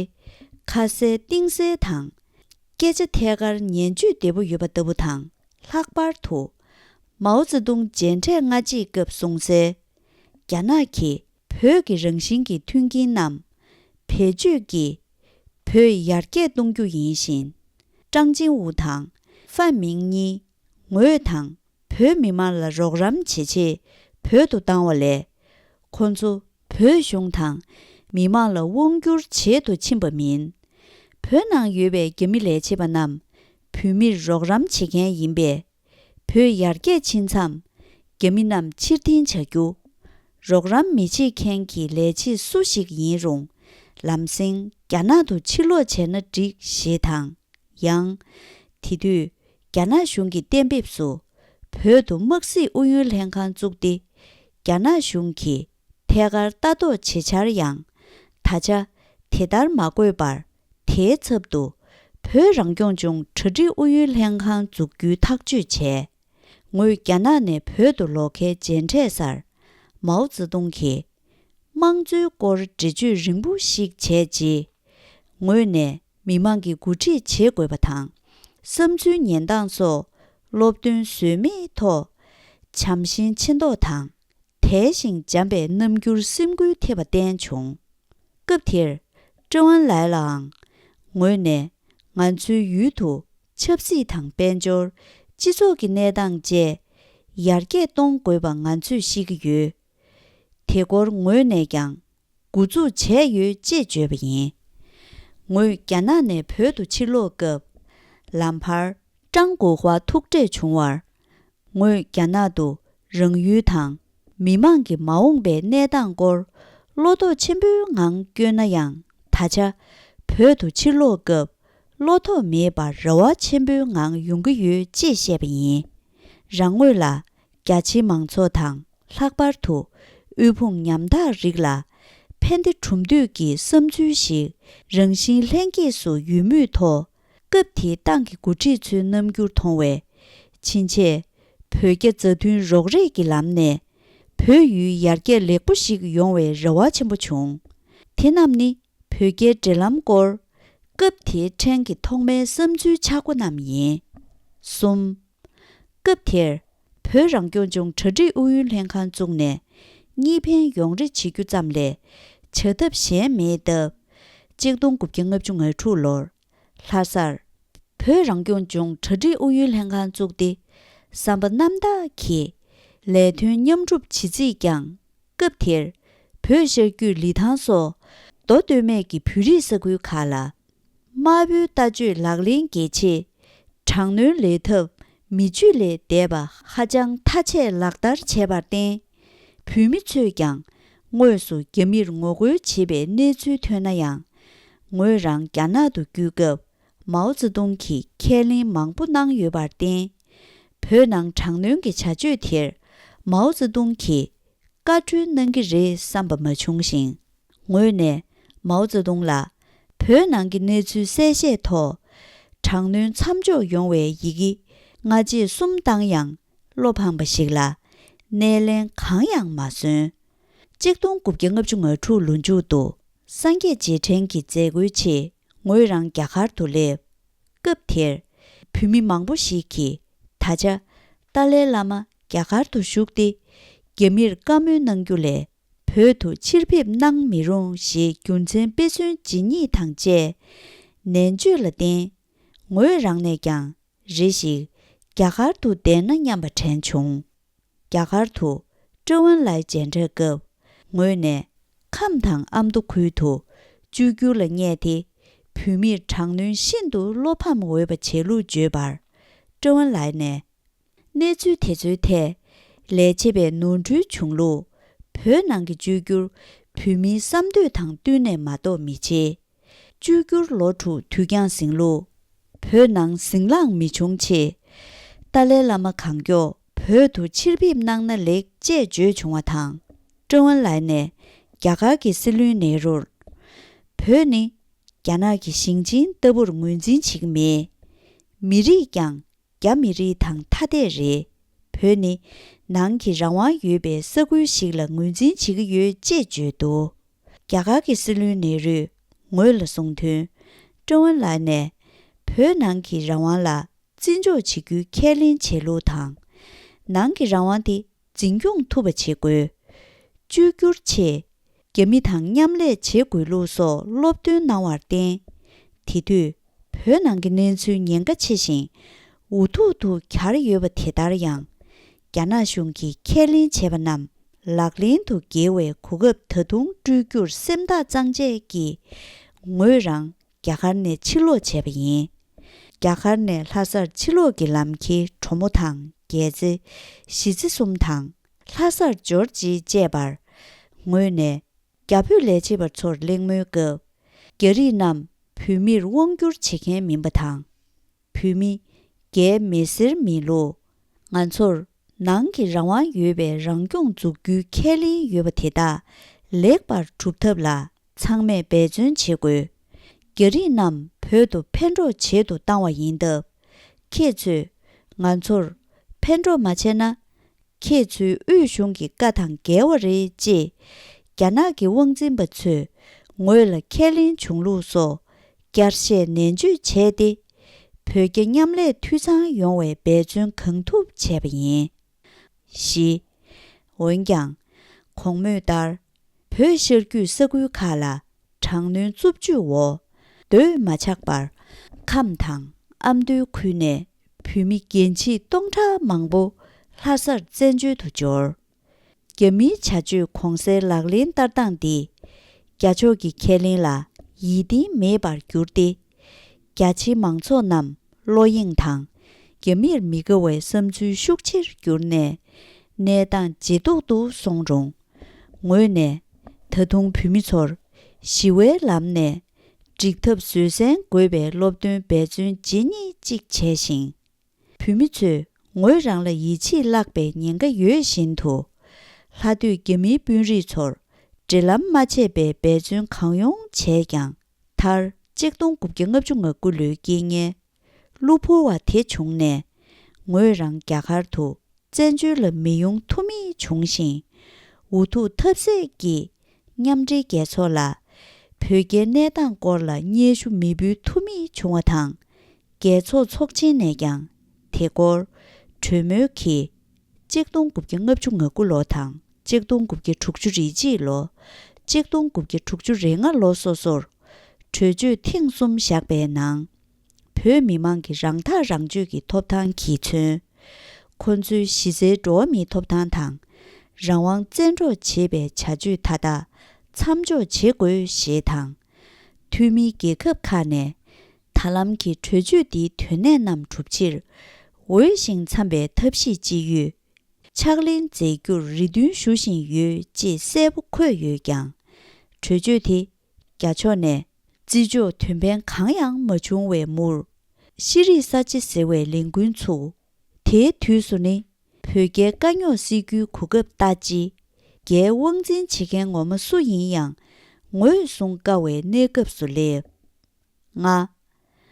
ཁ་གསལ་གཏིང་གསལ་དང་། སྐད་ཆ་ཐད་ཀར་ཉན་སྤྱོད་བདེ་པོ་ཡོད་པ་ལྟ་བུ་དང་། ལྷག་པར་དུ་མའོ་ཙེ་ཏུང་མཇལ་འཕྲད་སྔ་རྗེས་སྐབས་གསུངས་གསལ། རྒྱ་ནག་གིས་བོད་ཀྱི་རང་བཞིན་གྱི་མཐུན་རྐྱེན་རྣམས་བེད་སྤྱོད་ཀྱིས་བོད་ཡར་རྒྱས་གཏོང་རྒྱུ་ཡིན་ཞིང་། ཀྲང་ཅིང་ཝུ་དང་ཧྥན་མིང་གཉིས། ངོས་དང་བོད་མི་མང་ལ་རོགས་རམ་བྱེད་ཆེད་བོད་དུ་བཏང་བ་ལས། ཁོ་ཚོ་བོད་གཞུང་དང་མི་མང་ལ་དབང་བསྒྱུར་བྱེད་དུ་ཕྱིན་པ་མིན། བོད་ནང་ཡོད་པའི་རྒྱ་མི་ལས་བྱེད་པ་རྣམས་བོད་མིར་རོགས་རམ་བྱེད་མཁན་ཡིན་པས། བོད་ཡར་རྒྱས་ཕྱིན་མཚམས་རྒྱ་མི་རྣམས་ཕྱིར་འཐེན་བྱ་རྒྱུ། རོགས་རམ་མི་བྱེད་མཁན་གྱི་ལས་བྱེད་སུ་ཞིག་ཡིན་རུང་། ལམ་སེང་རྒྱ་ནག་ཏུ་ཕྱིར་ལོག་བྱས་ན་འགྲིག་ཞེས་དང་། ཡང་། དེ་དུས་རྒྱ་ནག་གཞུང་གི་གཏན་འབེབས་སུ། བོད་དུ་དམག་སྲིད་ཨུ་ཡོན་ལྷན་ཁང་བཙུགས་ཏེ། རྒྱ་ནག་གཞུང་གིས་ཐད་ཀར་ལྟ་རྟོག་བྱེད་འཆར་ཡང་། ད་ཆ་དེ་ལྟར་མ་དགོས་པར། དེའི་ཚབ་ཏུ་བོད་རང་སྐྱོང་ལྗོངས་གྲ་སྒྲིག་ཨུ་ཡོན་ལྷན་ཁང་འཛུགས་རྒྱུའི་ཐག་གཅོད་བྱས། ངོས་རྒྱ་ནག་ནས་བོད་དུ་ལོག་མཁན་མཇལ་འཕྲད་སར། མའོ་ཙེ་ཏུང་གིས། དམངས་གཙོའི་སྐོར་འགྲེལ་བརྗོད་རིང་པོ་ཞིག་བྱས་རྗེས། ངོས་ནས་མི་མང་གི་འགོ་ཁྲིད་བྱེད་དགོས་པ་དང་། བསམ་ཚུལ་ཉན་སྟངས་སོགས་སློབ་སྟོན་ཟོལ་མེད་ཐོག་བྱམས་ཤིང་མཆེ་མདོག་དང་། དལ་ཞིང་འཇམ་པའི་རྣམ་འགྱུར་སེམས་འགུལ་ཐེབས་པ་བསྟན་བྱུང་། སྐབས་དེར་ཀྲེན་ཝུན་ལའེ་ལའང་ངོས་ནས་ང་ཚོའི་ཡུལ་དུ་ཆབ་སྲིད་དང་དཔལ་འབྱོར། སྤྱི་ཚོགས་ཀྱི་གནས་སྟངས་བཅས་ཡར་རྒྱས་གཏོང་དགོས་པ་ང་ཚོས་ཤེས་ཀྱི་ཡོད། དེ་སྐོར་ངོས་ནས་ཀྱང་འགོ་འཛུགས་བྱས་ཡོད་ཅེས་བརྗོད་པ་ཡིན། ངོས་རྒྱ་ནག་ནས་བོད་དུ་ཕྱིར་ལོག་སྐབས། ལམ་བར་ཀྲང་གོ་ཧྭ་ཐུག་འཕྲད་བྱུང་བར། ངོས་རྒྱ་ནག་ཏུ་རང་ཡུལ་དང་མི་མང་གི་མ་འོངས་པའི་གནས་སྟངས་སྐོར་བློ་དོགས་ཆེན་པོའི་ངང་བསྐྱོད་ན་ཡང་། ད་ཆ་བོད་དུ་ཕྱིར་ལོག་སྐབས་བློ་དོགས་མེད་པར་རེ་བ་ཆེན་པོའི་ངང་ཡོང་གི་ཡོད་ཅེས་བཤད་པ་ཡིན། རང་ངོས་ལ་རྒྱ་ཆེའི་མང་ཚོགས་དང་ལྷག་པར་དུ་དབུལ་ཕོངས་ཉམ་ཐག་རིགས་ལ་ཕན་བདེ་གྲུབ་འདོད་ཀྱི་བསམ་ཚུལ་ཞིག་རང་བཞིན་ལྷན་སྐྱེས་སུ་ཡོད་མུས་ཐོག་སྐབས་དེའི་ཏང་གི་འགོ་ཁྲིད་ཚོའི་རྣམ་འགྱུར་མཐོང་བས། ཕྱིན་ཆད་བོད་རྒྱ་མཛའ་མཐུན་རོགས་རེས་ཀྱི་ལམ་ནས་བོད་ཡུལ་ཡར་རྒྱས་ལེགས་པོ་ཞིག་ཡོང་བའི་རེ་བ་ཆེན་པོ་བྱུང་། དེ་རྣམས་ནི་བོད་རྒྱའི་འབྲེལ་ལམ་སྐོར་སྐབས་དེའི་ཕྲན་གྱི་ཐོག་མའི་བསམ་ཚུལ་ཆག་སྒོ་རྣམས་ཡིན། གསུམ། སྐབས་དེར་བོད་རང་སྐྱོང་ལྗོངས་གྲ་སྒྲིག་ཨུ་ཡོན་ལྷན་ཁང་བཙུགས་ནས་གཉིས་ཕན་ཡོང་རེ་བྱེད་རྒྱུ་ཙམ་ལས་བྱ་ཐབས་གཞན་མེད་སྟབས། གཅིག་སྟོང་དགུ་བརྒྱ་ལྔ་བཅུ་ང་དྲུག་ལོར་ལྷ་སར་བོད་རང་སྐྱོང་ལྗོངས་གྲ་སྒྲིག་ཨུ་ཡོན་ལྷན་ཁང་བཙུགས་ཏེ། བསམ་པ་རྣམ་དག་གིས་ལས་དོན་མཉམ་སྒྲུབ་བྱེད་རྩིས་ཀྱང་། སྐབས་དེར་བོད་ཤར་རྒྱུད་ལི་ཐང་སོགས་མདོ་སྟོད་སྨད་ཀྱི་བོད་རིགས་ས་ཁུལ་ཁག་ལ། དམར་པོའི་ལྟ་སྤྱོད་ལག་ལེན་རྒྱས་ཆེད། དྲག་གནོན་ལས་ཐབས་མི་སྤྱོད་ལས་འདས་པ་ཧ་ཅང་མཐའ་ཆད་ལག་བསྟར་བྱས་པར་བརྟེན། བོད་མི་ཚོས་ཀྱང་དངོས་སུ་རྒྱ་མིར་ངོ་རྒོལ་བྱེད་པའི་གནས་ཚུལ་ཐོན་ན་ཡང་། ངོས་རང་རྒྱ་ནག་ཏུ་བསྐྱོད་སྐབས་མའོ་ཙེ་ཏུང་གིས་ཁས་ལེན་མང་པོ་གནང་ཡོད་པར་བརྟེན། བོད་ནང་དྲག་གནོན་གྱི་བྱ་སྤྱོད་དེར་མའོ་ཙེ་ཏུང་གིས་བཀའ་འཁྲོལ་གནང་གི་རེད་བསམ་པ་མ་བྱུང་ཞིང་། ངོས་ནས་མའོ་ཙེ་ཏུང་ལ། བོད་ནང་གི་གནས་ཚུལ་གསལ་བཤད་ཐོག་དྲག་གནོན་མཚམས་འཇོག་ཡོང་བའི་ཡི་གེ་སྔ་རྗེས་གསུམ་བཏང་ཡང་། བློ་ཕངས་པ་ཞིག་ལ་སྣེ་ལེན་གང་ཡང་མ་སོན། གཅིག་སྟོང་དགུ་བརྒྱ་ལྔ་བཅུ་ང་དྲུག་ལོ་མཇུག་ཏུ་སངས་རྒྱས་རྗེས་དྲན་གྱི་མཛད་སྒོའི་ཆེད་ངོས་རང་རྒྱ་གར་དུ་སླེབས། སྐབས་དེར་བོད་མི་མང་པོ་ཞིག་གིས་ད་ཆ་ཏཱ་ལའི་བླ་མ་རྒྱ་གར་དུ་བཞུགས་ཏེ། རྒྱ་མིར་བཀའ་མོལ་གནང་རྒྱུ་ལས་བོད་དུ་ཕྱིར་ཕེབས་གནང་མི་རུང་ཞེས་རྒྱུ་མཚན་དཔེ་མཚོན་ཇི་སྙེད་དང་བཅས་ནན་བརྗོད་ལ་བརྟེན། ངོས་རང་ནས་ཀྱང་རེ་ཞིག་རྒྱ་གར་དུ་བསྡད་ན་སྙམ་པ་དྲན་བྱུང་། རྒྱ་གར་དུ་ཀྲེ་ཝུན་ལའི་མཇལ་འཕྲད་སྐབས་ངོས་ནས་ཁམས་དང་ཨ་མདོ་ཁུལ་དུ་བཅོས་བསྒྱུར་ལ་བསྙད་དེ། བོད་མིར་དྲག་གནོན་ཤིན་ཏུ་བློ་ཕམ་འོས་པ་བྱས་ལུགས་བརྗོད་པར། ཀྲེ་ཝུན་ལའི་ནས། གནས་ཚུལ་དེ་ཚོའི་ཐད་ལས་བྱེད་པས་ནོར་འཁྲུལ་བྱུང་ལུགས། བོད་ནང་གི་བཅོས་བསྒྱུར་བོད་མིའི་བསམ་འདོད་དང་བསྟུན་ནས་མ་གཏོགས་མི་བྱེད། བཅོས་བསྒྱུར་ལོ་དྲུག་དུས་འགྱངས་ཟིན་ལུགས། བོད་ནང་ཟིང་ལངས་མི་འབྱུང་ཆེད། ཏཱ་ལའི་བླ་མ་གང་མགྱོགས་བོད་དུ་ཕྱིར་ཕེབས་གནང་ན་ལེགས་ཅེས་བརྗོད་བྱུང་བ་དང་། ཀྲེ་ཝུན་ལའི་ནས་རྒྱ་གར་གྱི་སྲིད་བློན་ནེ་རུར། བོད་ནི་རྒྱ་ནག་གི་ཞིང་ཆེན་ལྟ་བུར་ངོས་འཛིན་བྱེད་ཀྱི་མེད། མི་རིགས་ཀྱང་རྒྱ་མི་རིགས་དང་ཐ་དད་རེད། བོད་ནི་ནང་གི་རང་དབང་ཡོད་པའི་ས་ཁུལ་ཞིག་ལ་ངོས་འཛིན་བྱེད་ཀྱི་ཡོད་ཅེས་བརྗོད་འདུག་རྒྱ་གར་གྱི་སྲིད་བློན་ནེ་རུས་ངོས་ལ་གསུངས་དོན། ཀྲེ་ཝུན་ལའི་ནས་བོད་ནང་གི་རང་དབང་ལ་བརྩི་འཇོག་བྱེད་རྒྱུའི་ཁས་ལེན་བྱེད་ལུགས་དང་། ནང་གི་རང་དབང་དེ་འཛིན་སྐྱོང་ཐུབ་པ་བྱེད་དགོས། བཅོས་བསྒྱུར་ཆེད་རྒྱ་མི་དང་མཉམ་ལས་བྱེད་དགོས་ལུགས་སོགས་སློབ་སྟོན་གནང་བར་བརྟེན། དེ་དུས་བོད་ནང་གི་གནས་ཚུལ་ཉེན་ཁ་ཆེ་ཞིང་འུ་ཐུག་ཏུ་གྱར་ཡོད་པ་དེ་ལྟར་ཡང་། རྒྱ་ནག་གཞུང་གིས་ཁས་ལེན་བྱས་པ་རྣམས་ལག་ལེན་དུ་འགེལ་བའི་གོ་སྐབས་ད་དུང་སྤྲོད་རྒྱུར་སེམས་ཐག་གཙང་བཅད་ཀྱིས། ངོས་རང་རྒྱ་གར་ནས་ཕྱིར་ལོག་བྱས་པ་ཡིན། རྒྱ་གར་ནས་ལྷ་སར་ཕྱིར་ལོག་གི་ལམ་ཁྱེར་གྲོ་མོ་དང་རྒྱལ་རྩེ། གཞིས་རྩེ་གསུམ་དང་ལྷ་སར་འབྱོར་རྗེས་བཅད་པར། ངོས་ནས་རྒྱ་བོད་ལས་བྱེད་པ་ཚོར་གླེང་མོལ་སྐབས། རྒྱ་རིགས་རྣམས་བོད་མིར་དབང་བསྒྱུར་བྱེད་མཁན་མིན་པ་དང་། བོད་མི་རྒྱའི་མི་སེར་མིན་ལུགས། ང་ཚོར་ནང་གི་རང་དབང་ཡོད་པའི་རང་སྐྱོང་འཛུགས་རྒྱུའི་ཁས་ལེན་ཡོད་པ་དེ་དག་ལེགས་པར་སྒྲུབ་ཐབས་ལ་ཚང་མས་འབད་བརྩོན་བྱེད་དགོས། རྒྱ་རིགས་རྣམས་བོད་དུ་ཕན་གྲོགས་བྱེད་དུ་བཏང་བ་ཡིན་སྟབས། ཁྱེད་ཚོས་ང་ཚོར་ཕན་གྲོགས་མ་བྱས་ན། ཁྱེད་ཚོའི་དབུས་གཞུང་གི་བཀའ་དང་འགལ་བ་རེད་ཅེས་རྒྱ་ནག་གི་དབང་འཛིན་པ་ཚོས་ངོས་ལ་ཁས་ལེན་བྱུང་ལུགས་སོགས་བསྐྱར་བཤད་ནན་བརྗོད་བྱས་ཏེ། བོད་རྒྱ་མཉམ་ལས་འཐུས་ཚང་ཡོང་བའི་འབད་བརྩོན་གང་ཐུབ་བྱས་པ་ཡིན། བཞི། འོན་ཀྱང་། གོང་སྨོས་ལྟར། བོད་ཤར་རྒྱུད་ས་ཁུལ་ཁག་ལ་དྲག་གནོན་རྩུབ་སྤྱོད་འོག་སྡོད་མ་ཆགས་པར། ཁམས་དང་ཨ་མདོའི་ཁུལ་ནས་བོད་མི་རྒན་བྱིས་སྟོང་ཕྲག་མང་པོ་ལྷ་སར་བཙན་བྱོལ་དུ་འབྱོར། རྒྱ་མིའི་བྱ་སྤྱོད་གོང་གསལ་ལག་ལེན་བསྟར་སྟངས་འདིས། རྒྱ་ཕྱོགས་ཀྱི་ཁས་ལེན་ལ་ཡིད་བརྟན་མེད་པར་གྱུར་ཏེ། རྒྱ་ཆེའི་མང་ཚོགས་རྣམས་བློ་གཡེང་དང་། རྒྱ་མིར་མི་དགའ་བའི་བསམ་ཚུལ་ཤུགས་ཆེར་གྱུར་ནས། གནས་སྟངས་ཇེ་སྡུག་ཏུ་སོང་རུང་། ངོས་ནས་ད་དུང་བོད་མི་ཚོར་ཞི་བའི་ལམ་ནས་འགྲིག་ཐབས་བཟོད་བསྲན་དགོས་པའི་སློབ་སྟོན་འབད་བརྩོན་ཇི་སྙེད་ཅིག་བྱས་ཤིང་། བོད་མི་ཚོས་ངོས་རང་ལ་ཡིད་ཆེས་བརླག་པའི་ཉེན་ཁ་ཡོད་བཞིན་དུ། ལྷག་སྡོད་རྒྱ་མིའི་དཔོན་རིགས་ཚོར་འབྲེལ་ལམ་མ་ཆད་པའི་འབད་བརྩོན་གང་ཡོང་བྱས་ཀྱང་། མཐར་གཅིག་སྟོང་དགུ་བརྒྱ་ལྔ་བཅུ་ང་དགུ་ལོའི་རྐྱེན་ངན་གློ་བུར་བ་དེ་བྱུང་ནས། ངོས་རང་རྒྱ་གར་དུ་བཙན་བྱོལ་ལ་མི་ཡོང་ཐུབ་མེད་བྱུང་ཞིང་། འུ་ཐུག་ཐབས་ཟད་ཀྱིས་མཉམ་འབྲེལ་རྒྱལ་ཚོགས་ལ་བོད་རྒྱའི་གནས་སྟངས་སྐོར་ལ་སྙན་ཞུ་མི་འབུལ་ཐུབ་མེད་བྱུང་བ་དང་། རྒྱལ་ཚོགས་ཚོགས་ཆེན་ནས་ཀྱང་དེ་སྐོར་གྲོས་མོལ་གྱིས། གཅིག་སྟོང་དགུ་བརྒྱ་ལྔ་བཅུ་ང་དགུ་ལོ་དང་གཅིག་སྟོང་དགུ་བརྒྱ་དྲུག་ཅུ་རེ་གཅིག་ལོ། གཅིག་སྟོང་དགུ་བརྒྱ་དྲུག་ཅུ་རེ་ལྔ་ལོ་སོ་སོར་གྲོས་ཆོད་ཐེངས་གསུམ་བཞག་པའི་ནང་། བོད་མི་མང་གི་རང་ཐག་རང་གཅོད་ཀྱི་ཐོབ་ཐང་གིས་མཚོན། ཁོ་ཚོའི་གཞི་རྩའི་འགྲོ་བ་མིའི་ཐོབ་ཐང་དང་། རང་དབང་བཙན་འཕྲོག་བྱེད་པའི་བྱ་སྤྱོད་ད་ལྟ་མཚམས་འཇོག་བྱེད་དགོས་ཞེས་དང་། འཐུས་མིའི་རྒྱལ་ཁབ་ཁག་ནས་ད་ལམ་གྱི་གྲོས་ཆོད་འདིའི་དོན་གནད་རྣམས་གྲུབ་ཕྱིར། འོས་ཤིང་འཚམ་པའི་ཐབས་ཤེས་ཅི་ཡོད། ཕྱག་ལེན་མཛད་རྒྱུར་རེ་འདུན་ཞུ་བཞིན་ཡོད་ཅེས་གསལ་པོ་འཁོད་ཡོད་ཀྱང་། གྲོས་ཆོད་དེ་རྒྱ་ཕྱོགས་ནས་བརྩི་འཇོག་དོན་ཕན་གང་ཡང་མ་བྱུང་བའི་མུར། ཤེས་རིག་གསར་བརྗེ་ཟེར་བའི་ལས་འགུལ་ཚོ། དེའི་དུས་སུ་ནི་བོད་རྒྱའི་དཀའ་རྙོག་སེལ་རྒྱུའི་གོ་སྐབས་ལྟ་ཅི། རྒྱའི་དབང་འཛིན་བྱེད་མཁན་ངོ་མ་སུ་ཡིན་ཡང་ངོས་བཟུང་དཀའ་བའི་གནས་སྐབས་སུ་སླེབས། ལྔ།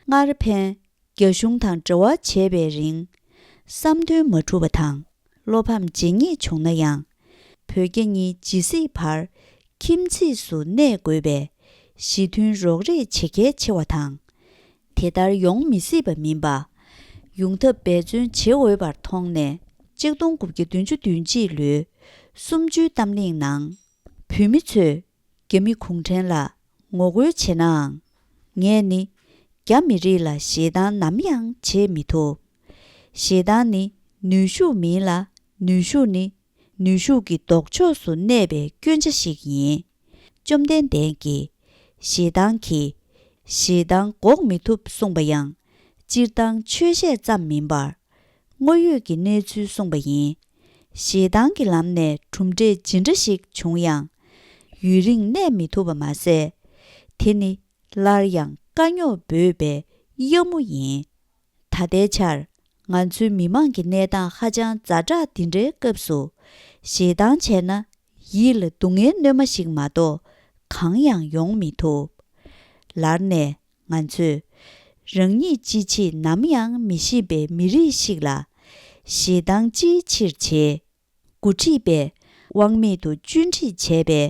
སྔར་ཕན། རྒྱ་གཞུང་དང་འབྲེལ་བ་བྱས་པའི་རིང་། བསམ་དོན་མ་འགྲུབ་པ་དང་བློ་ཕམ་བྱེད་ངེས་བྱུང་ན་ཡང་། བོད་རྒྱ་གཉིས་ཇི་སྲིད་བར་ཁྱིམ་མཚེས་སུ་གནས་དགོས་པའི་ཞི་མཐུན་རོགས་རེས་བྱེད་གལ་ཆེ་བ་དང་། དེ་ལྟར་ཡོང་མི་སྲིད་པ་མིན་པ། ཡོང་ཐབས་འབད་བརྩོན་བྱེད་འོས་པར་མཐོང་ནས། ཆིག་སྟོང་དགུ་བརྒྱ་བདུན་ཅུ་དོན་གཅིག་ལོའི་གསུམ་བཅུའི་གཏམ་གླེང་ནང་། བོད་མི་ཚོས་རྒྱ་མི་གུང་ཁྲན་ལ་ངོ་རྒོལ་བྱེད་ནའང་། ངས་ནི་རྒྱ་མི་རིགས་ལ་ཞེ་སྡང་ནམ་ཡང་བྱེད་མི་ཐུབ། ཞེ་སྡང་ནི་ནུས་ཤུགས་མིན་ལ། ནུས་ཤུགས་ནི་ནུས་ཤུགས་ཀྱི་ལྡོག་ཕྱོགས་སུ་གནས་པའི་སྐྱོན་ཆ་ཞིག་ཡིན། བཅོམ་ལྡན་འདས་ཀྱིས་ཞེ་སྡང་གིས་ཞེ་སྡང་འགོག་མི་ཐུབ་གསུངས་པ་ཡང་སྤྱིར་བཏང་ཆོས་བཤད་ཙམ་མིན་པར། དངོས་ཡོད་ཀྱི་གནས་ཚུལ་གསུངས་པ་ཡིན། ཞེ་སྡང་གི་ལམ་ནས་གྲུབ་འབྲས་ཇི་འདྲ་ཞིག་བྱུང་ཡང་། ཡུན་རིང་གནས་མི་ཐུབ་པ་མ་ཟད། དེ་ནི་སླར་ཡང་དཀའ་རྙོག་འབོད་པའི་གཡབ་མོ་ཡིན། ད་ལྟའི་ཆར་ང་ཚོའི་མི་མང་གི་གནས་སྟངས་ཧ་ཅང་ཛ་དྲག་འདི་འདྲའི་སྐབས་སུ། ཞེ་སྡང་བྱས་ན་ཡིད་ལ་སྡུག་བསྔལ་སྣོན་མ་ཞིག་མ་གཏོགས་གང་ཡང་ཡོང་མི་ཐུབ། ལར་ནས། ང་ཚོས་རང་ཉིད་ཅི་བྱེད་ནམ་ཡང་མི་ཤེས་པའི་མི་རིགས་ཤིག་ལ་ཞེ་སྡང་ཅིའི་ཕྱིར་བྱེད། འགོ་ཁྲིད་པས་དབང་མེད་དུ་བཅོས་སྒྲིག་བྱས་པའི་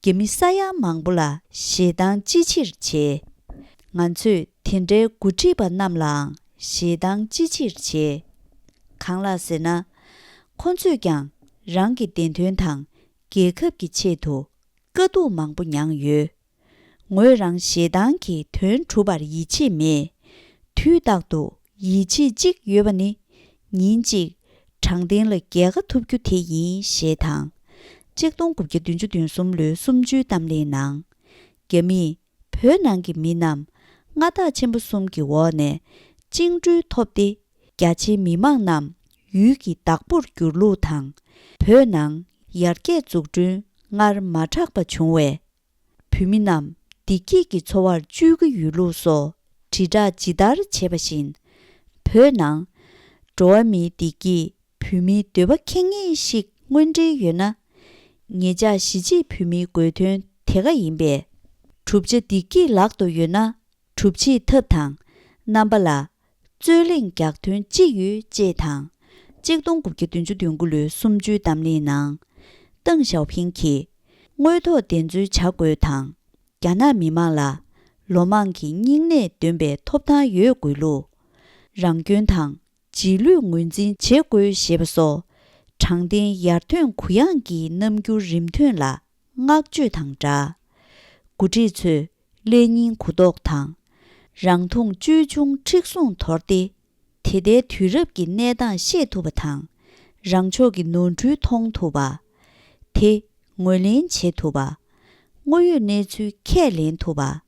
རྒྱ་མི་ས་ཡ་མང་པོ་ལ་ཞེ་སྡང་ཅིའི་ཕྱིར་བྱེད། ང་ཚོས་དེ་འདྲའི་འགོ་ཁྲིད་པ་རྣམས་ལའང་ཞེ་སྡང་ཅིའི་ཕྱིར་བྱེད། གང་ལགས་ཟེར་ན། ཁོ་ཚོས་ཀྱང་རང་གི་བདེན་དོན་དང་རྒྱལ་ཁབ་ཀྱི་ཆེད་དུ་དཀའ་སྡུག་མང་པོ་མྱངས་ཡོད། ངོས་རང་ཞེ་སྡང་གིས་དོན་གྲུབ་པར་ཡིད་ཆེས་མེད། དུས་རྟག་ཏུ་ཡིད་ཆེས་གཅིག་ཡོད་པ་ནི། ཉིན་གཅིག་དྲང་བདེན་ལ་རྒྱལ་ཁ་ཐོབ་རྒྱུ་དེ་ཡིན་ཞེས་དང་། ཆིག་སྟོང་དགུ་བརྒྱ་བདུན་ཅུ་དོན་གསུམ་ལོའི་གསུམ་བཅུའི་གཏམ་གླེང་ནང་། རྒྱ་མིས་བོད་ནང་གི་མི་རྣམས་མངའ་བདག་ཆེན་པོ་གསུམ་གྱི་འོག་ནས་བཅིངས་འགྲོལ་ཐོབ་སྟེ། རྒྱ་ཆེའི་མི་མང་རྣམས་ཡུལ་གྱི་བདག་པོར་འགྱུར་ལུགས་དང་། བོད་ནང་ཡར་རྒྱས་འཛུགས་སྐྲུན་སྔར་མ་དྲག་པ་བྱུང་བས། བོད་མི་རྣམས་བདེ་སྐྱིད་ཀྱི་འཚོ་བར་བཅུག་གི་ཡོད་ལུགས་སོགས་དྲིལ་བསྒྲགས་ཇི་ལྟར་བྱས་པ་བཞིན། བོད་ནང་འགྲོ་བ་མིའི་བདེ་སྐྱིད་བོད་མིའི་འདོད་པ་ཁེངས་ངེས་ཤིག་དངོས་འབྲེལ་ཡོད་ན། ངེད་ཅག་གཞིས་བྱེས་བོད་མིའི་དགོས་དོན་དེ་ག་ཡིན་པས། གྲུབ་ཆ་བདེ་སྐྱིད་ལག་ཏུ་ཡོད་ན། གྲུབ་ཆའི་ཐབས་དང་རྣམ་པ་ལ་རྩོད་གླེང་རྒྱག་དོན་ཅི་ཡོད་ཅེས་དང་། ཆིག་སྟོང་དགུ་བརྒྱ་བདུན་ཅུ་དོན་དགུ་ལོའི་གསུམ་བཅུའི་གཏམ་གླེང་ནང་། ཏེང་ཞའོ་ཕིང་གིས་དངོས་ཐོག་བདེན་འཚོལ་བྱ་དགོས་དང་། རྒྱ་ནག་མི་མང་ལ་ལོ་མང་གི་སྙིང་ནད་འདོན་པའི་ཐོབ་ཐང་ཡོད་དགོས་ལུགས། རང་སྐྱོན་དང་རྗེས་ལུས་ངོས་འཛིན་བྱེད་དགོས་ཞེས་པ་སོགས། དྲང་བདེན་ཡར་ཐོན་གུ་ཡངས་ཀྱི་རྣམ་འགྱུར་རིམ་ཐོན་ལ་བསྔགས་བརྗོད་དང་སྦྲགས། འགོ་ཁྲིད་ཚོས་ཀླད་རྙིང་གུ་དོག་དང་། རང་མཐོང་ཅོལ་ཆུང་མཁྲེགས་བཟུང་དོར་ཏེ། དེ་ལྟའི་དུས་རབས་ཀྱི་གནས་སྟངས་ཤེས་ཐུབ་པ་དང་། རང་ཕྱོགས་ཀྱི་ནོར་འཁྲུལ་མཐོང་ཐུབ་པ། དེ་ངོས་ལེན་བྱེད་ཐུབ་པ། དངོས་ཡོད་གནས་ཚུལ་ཁས་ལེན་ཐུབ་པ།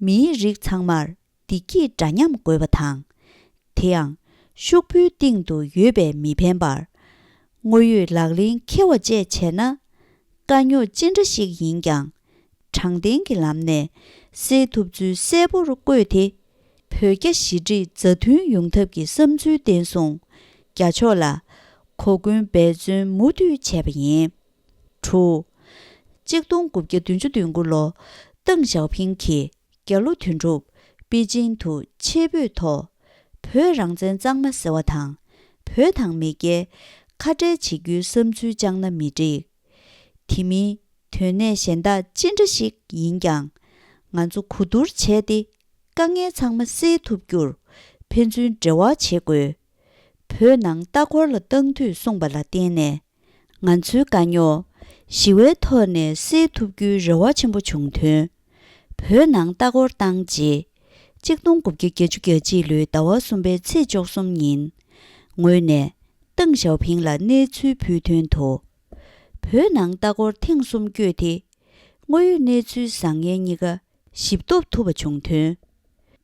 མིའི་རིགས་ཚང་མར་བདེ་སྐྱིད་འདྲ་མཉམ་དགོས་པ་དང་། དེ་ཡང་ཤོག་བུའི་སྟེང་དུ་ཡོད་པས་མི་ཕན་པར། དངོས་ཡོད་ལག་ལེན་འཁེལ་བ་བཅས་བྱས་ན། དཀའ་རྙོག་ཅི་འདྲ་ཞིག་ཡིན་ཀྱང་། དྲང་བདེན་གྱི་ལམ་ནས་སེལ་ཐུབ་ཚུལ་གསལ་པོར་བཀོད་དེ། བོད་རྒྱ་ཞི་འགྲིག་མཛའ་མཐུན་ཡོང་ཐབས་ཀྱི་བསམ་ཚུལ་བརྟན་གསུང་། རྒྱ་ཕྱོགས་ལ་གོ་སྐོན་འབད་བརྩོན་མུ་མཐུད་བྱས་པ་ཡིན། དྲུག་ཆིག་སྟོང་དགུ་བརྒྱ་བདུན་ཅུ་དོན་དགུ་ལོ། ཏེང་ཞའོ་ཕིང་གིས་རྒྱ་ལོ་དོན་གྲུབ་པེ་ཅིང་དུ་ཆེད་འབོད་ཐོག་བོད་རང་བཙན་གཙང་མ་ཟེར་བ་དང་། བོད་དང་མི་སྐྱའི་ཁ་བྲལ་བྱེད་རྒྱུའི་བསམ་ཚུལ་བཅངས་ན་མི་འགྲིག། དེ་མིན་དོན་གནད་གཞན་དག་ཅི་འདྲ་ཞིག་ཡིན་ཀྱང་། ང་ཚོ་གོ་བསྡུར་བྱས་ཏེ། དཀའ་ངལ་ཚང་མ་སེལ་ཐུབ་རྒྱུར་ཕན་ཚུན་འབྲེལ་བ་བྱེད་དགོས། བོད་ནང་ལྟ་སྐོར་ལ་བཏང་དུས་གསུངས་པ་ལ་བརྟེན་ནས། ང་ཚོའི་དཀའ་རྙོག་ཞི་བའི་ཐོག་ནས་སེལ་ཐུབ་རྒྱུའི་རེ་བ་ཆེན་པོ་བྱུང་དོན། བོད་ནང་ལྟ་སྐོར་བཏང་རྗེས། ཆིག་སྟོང་དགུ་བརྒྱ་བརྒྱད་ཅུ་གྱ་གཅིག་ལོའི་ཟླ་བ་གསུམ་པའི་ཚེས་བཅུ་གསུམ་ཉིན། ངོས་ནས། ཏེང་ཞའོ་ཕིང་ལ་གནས་ཚུལ་ཕུལ་དོན་དུ། བོད་ནང་ལྟ་སྐོར་ཐེངས་གསུམ་བསྐྱོད་དེ། དངོས་ཡོད་གནས་ཚུལ་བཟང་ངན་གཉིས་ཀ་ཞིབ་རྟོག་ཐུབ་པ་བྱུང་དོན།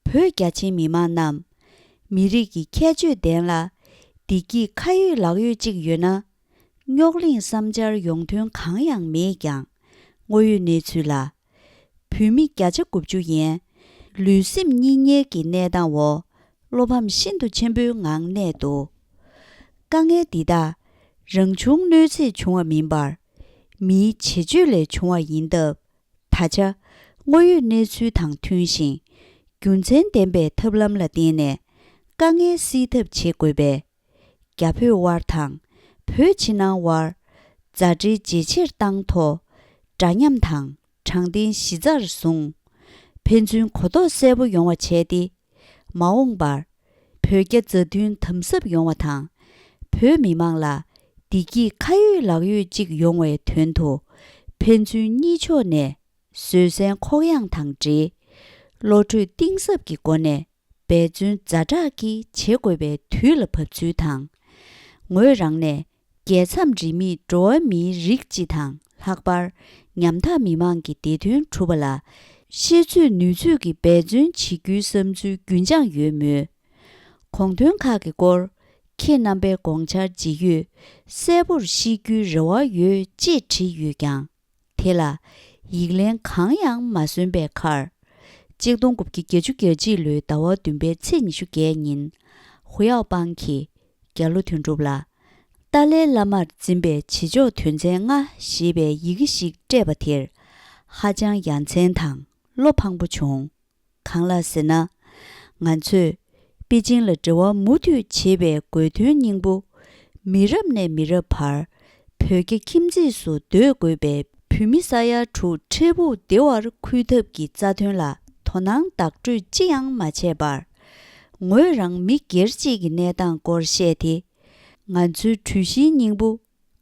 བོད་རྒྱ་ཆེའི་མི་མང་རྣམས་མི་རིགས་ཀྱི་ཁྱད་ཆོས་ལྡན་ལ། བདེ་སྐྱིད་ཁ་ཡོད་ལག་ཡོད་ཅིག་ཡོད་ན། རྙོག་གླེང་བསམ་འཆར་ཡོང་དོན་གང་ཡང་མེད་ཀྱང་། དངོས་ཡོད་གནས་ཚུལ་ལ། བོད་མི་བརྒྱ་ཆ་དགུ་བཅུ་ཡན་ལུས་སེམས་གཉིས་ཉེས་ཀྱི་གནས་སྟངས་འོག་བློ་ཕམ་ཤིན་ཏུ་ཆེན་པོའི་ངང་གནས་འདུག་དཀའ་ངལ་འདི་དག་རང་བྱུང་གནོད་འཚེས་བྱུང་བ་མིན་པར། མིའི་བྱེད་སྤྱོད་ལས་བྱུང་བ་ཡིན་སྟབས། ད་ཆ་དངོས་ཡོད་གནས་ཚུལ་དང་མཐུན་ཞིང་། རྒྱུ་མཚན་ལྡན་པའི་ཐབས་ལམ་ལ་བརྟེན་ནས་དཀའ་ངལ་སེལ་ཐབས་བྱེད་དགོས་པས། རྒྱ་བོད་དབར་དང་བོད་ཕྱི་ནང་དབར་མཛའ་འབྲེལ་ཇེ་ཆེར་བཏང་ཐོག་འདྲ་མཉམ་དང་དྲང་བདེན་གཞི་རྩར་བཟུང་། ཕན་ཚུན་གོ་རྟོགས་གསལ་པོ་ཡོང་བ་བྱས་ཏེ། མ་འོངས་པར་བོད་རྒྱ་མཛའ་མཐུན་དམ་ཟབ་ཡོང་བ་དང་། བོད་མི་མང་ལ་བདེ་སྐྱིད་ཁ་ཡོད་ལག་ཡོད་ཅིག་ཡོང་བའི་དོན་དུ། ཕན་ཚུན་གཉིས་ཕྱོགས་ནས་བཟོད་བསྲན་ཁོག་ཡངས་དང་འབྲེལ། བློ་གྲོས་གཏིང་ཟབ་ཀྱི་སྒོ་ནས་འབད་བརྩོན་ཛ་དྲག་གིས་བྱེད་དགོས་པའི་དུས་ལ་བབ་ཚུལ་དང་། ངོས་རང་ནས་རྒྱལ་མཚམས་རིས་མེད་འགྲོ་བ་མིའི་རིགས་སྤྱི་དང་ལྷག་པར་ཉམ་ཐག་མི་མང་གི་བདེ་དོན་སྒྲུབ་པ་ལ་ཤེས་ཚོད་ནུས་ཚོད་ཀྱིས་འབད་བརྩོན་བྱེད་རྒྱུའི་བསམ་ཚུལ་རྒྱུན་འཆང་ཡོད་མོད། དགོངས་དོན་ཁག་གི་སྐོར་ཁྱེད་རྣམ་པའི་དགོངས་འཆར་ཇི་ཡོད་གསལ་པོར་ཤེས་རྒྱུའི་རེ་བ་ཡོད་ཅེས་བྲིས་ཡོད་ཀྱང་། དེ་ལ་ཡིག་ལན་གང་ཡང་མ་སོན་པའི་ཁར། གཅིག་སྟོང་དགུ་བརྒྱ་བརྒྱད་ཅུ་གྱ་གཅིག་ལོའི་ཟླ་བ་བདུན་པའི་ཚེས་ཉི་ཤུ་བརྒྱད་ཉིན། ཧུ་ཡའོ་པང་གིས་རྒྱ་ལོ་དོན་གྲུབ་ལ། ཏཱ་ལའི་བླ་མར་འཛིན་པའི་བྱེད་ཕྱོགས་དོན་ཚན་ལྔ་ཞེས་པའི་ཡི་གེ་ཞིག་སྤྲད་པ་དེར། ཧ་ཅང་ཡ་མཚན་དང་བློ་ཕངས་པོ་བྱུང་། གང་ལགས་ཟེར་ན། ང་ཚོས་པེ་ཅིང་ལ་འབྲེལ་བ་མུ་མཐུད་བྱེད་པའི་དགོས་དོན་སྙིང་པོ། མི་རབས་ནས་མི་རབས་བར་བོད་རྒྱ་ཁྱིམ་མཚེས་སུ་སྡོད་དགོས་པའི་བོད་མི་ས་ཡ་དྲུག་འཕྲལ་ཕུགས་བདེ་བར་འཁུར་ཐབས་ཀྱི་རྩ་དོན་ལ་དོ་སྣང་བདག་སྤྲོད་ཅི་ཡང་མ་བྱས་པར། ངོས་རང་མི་སྒེར་གཅིག་གི་གནས་སྟངས་སྐོར་བཤད་དེ། ང་ཚོའི་གྲོས་གཞིའི་སྙིང་པོ།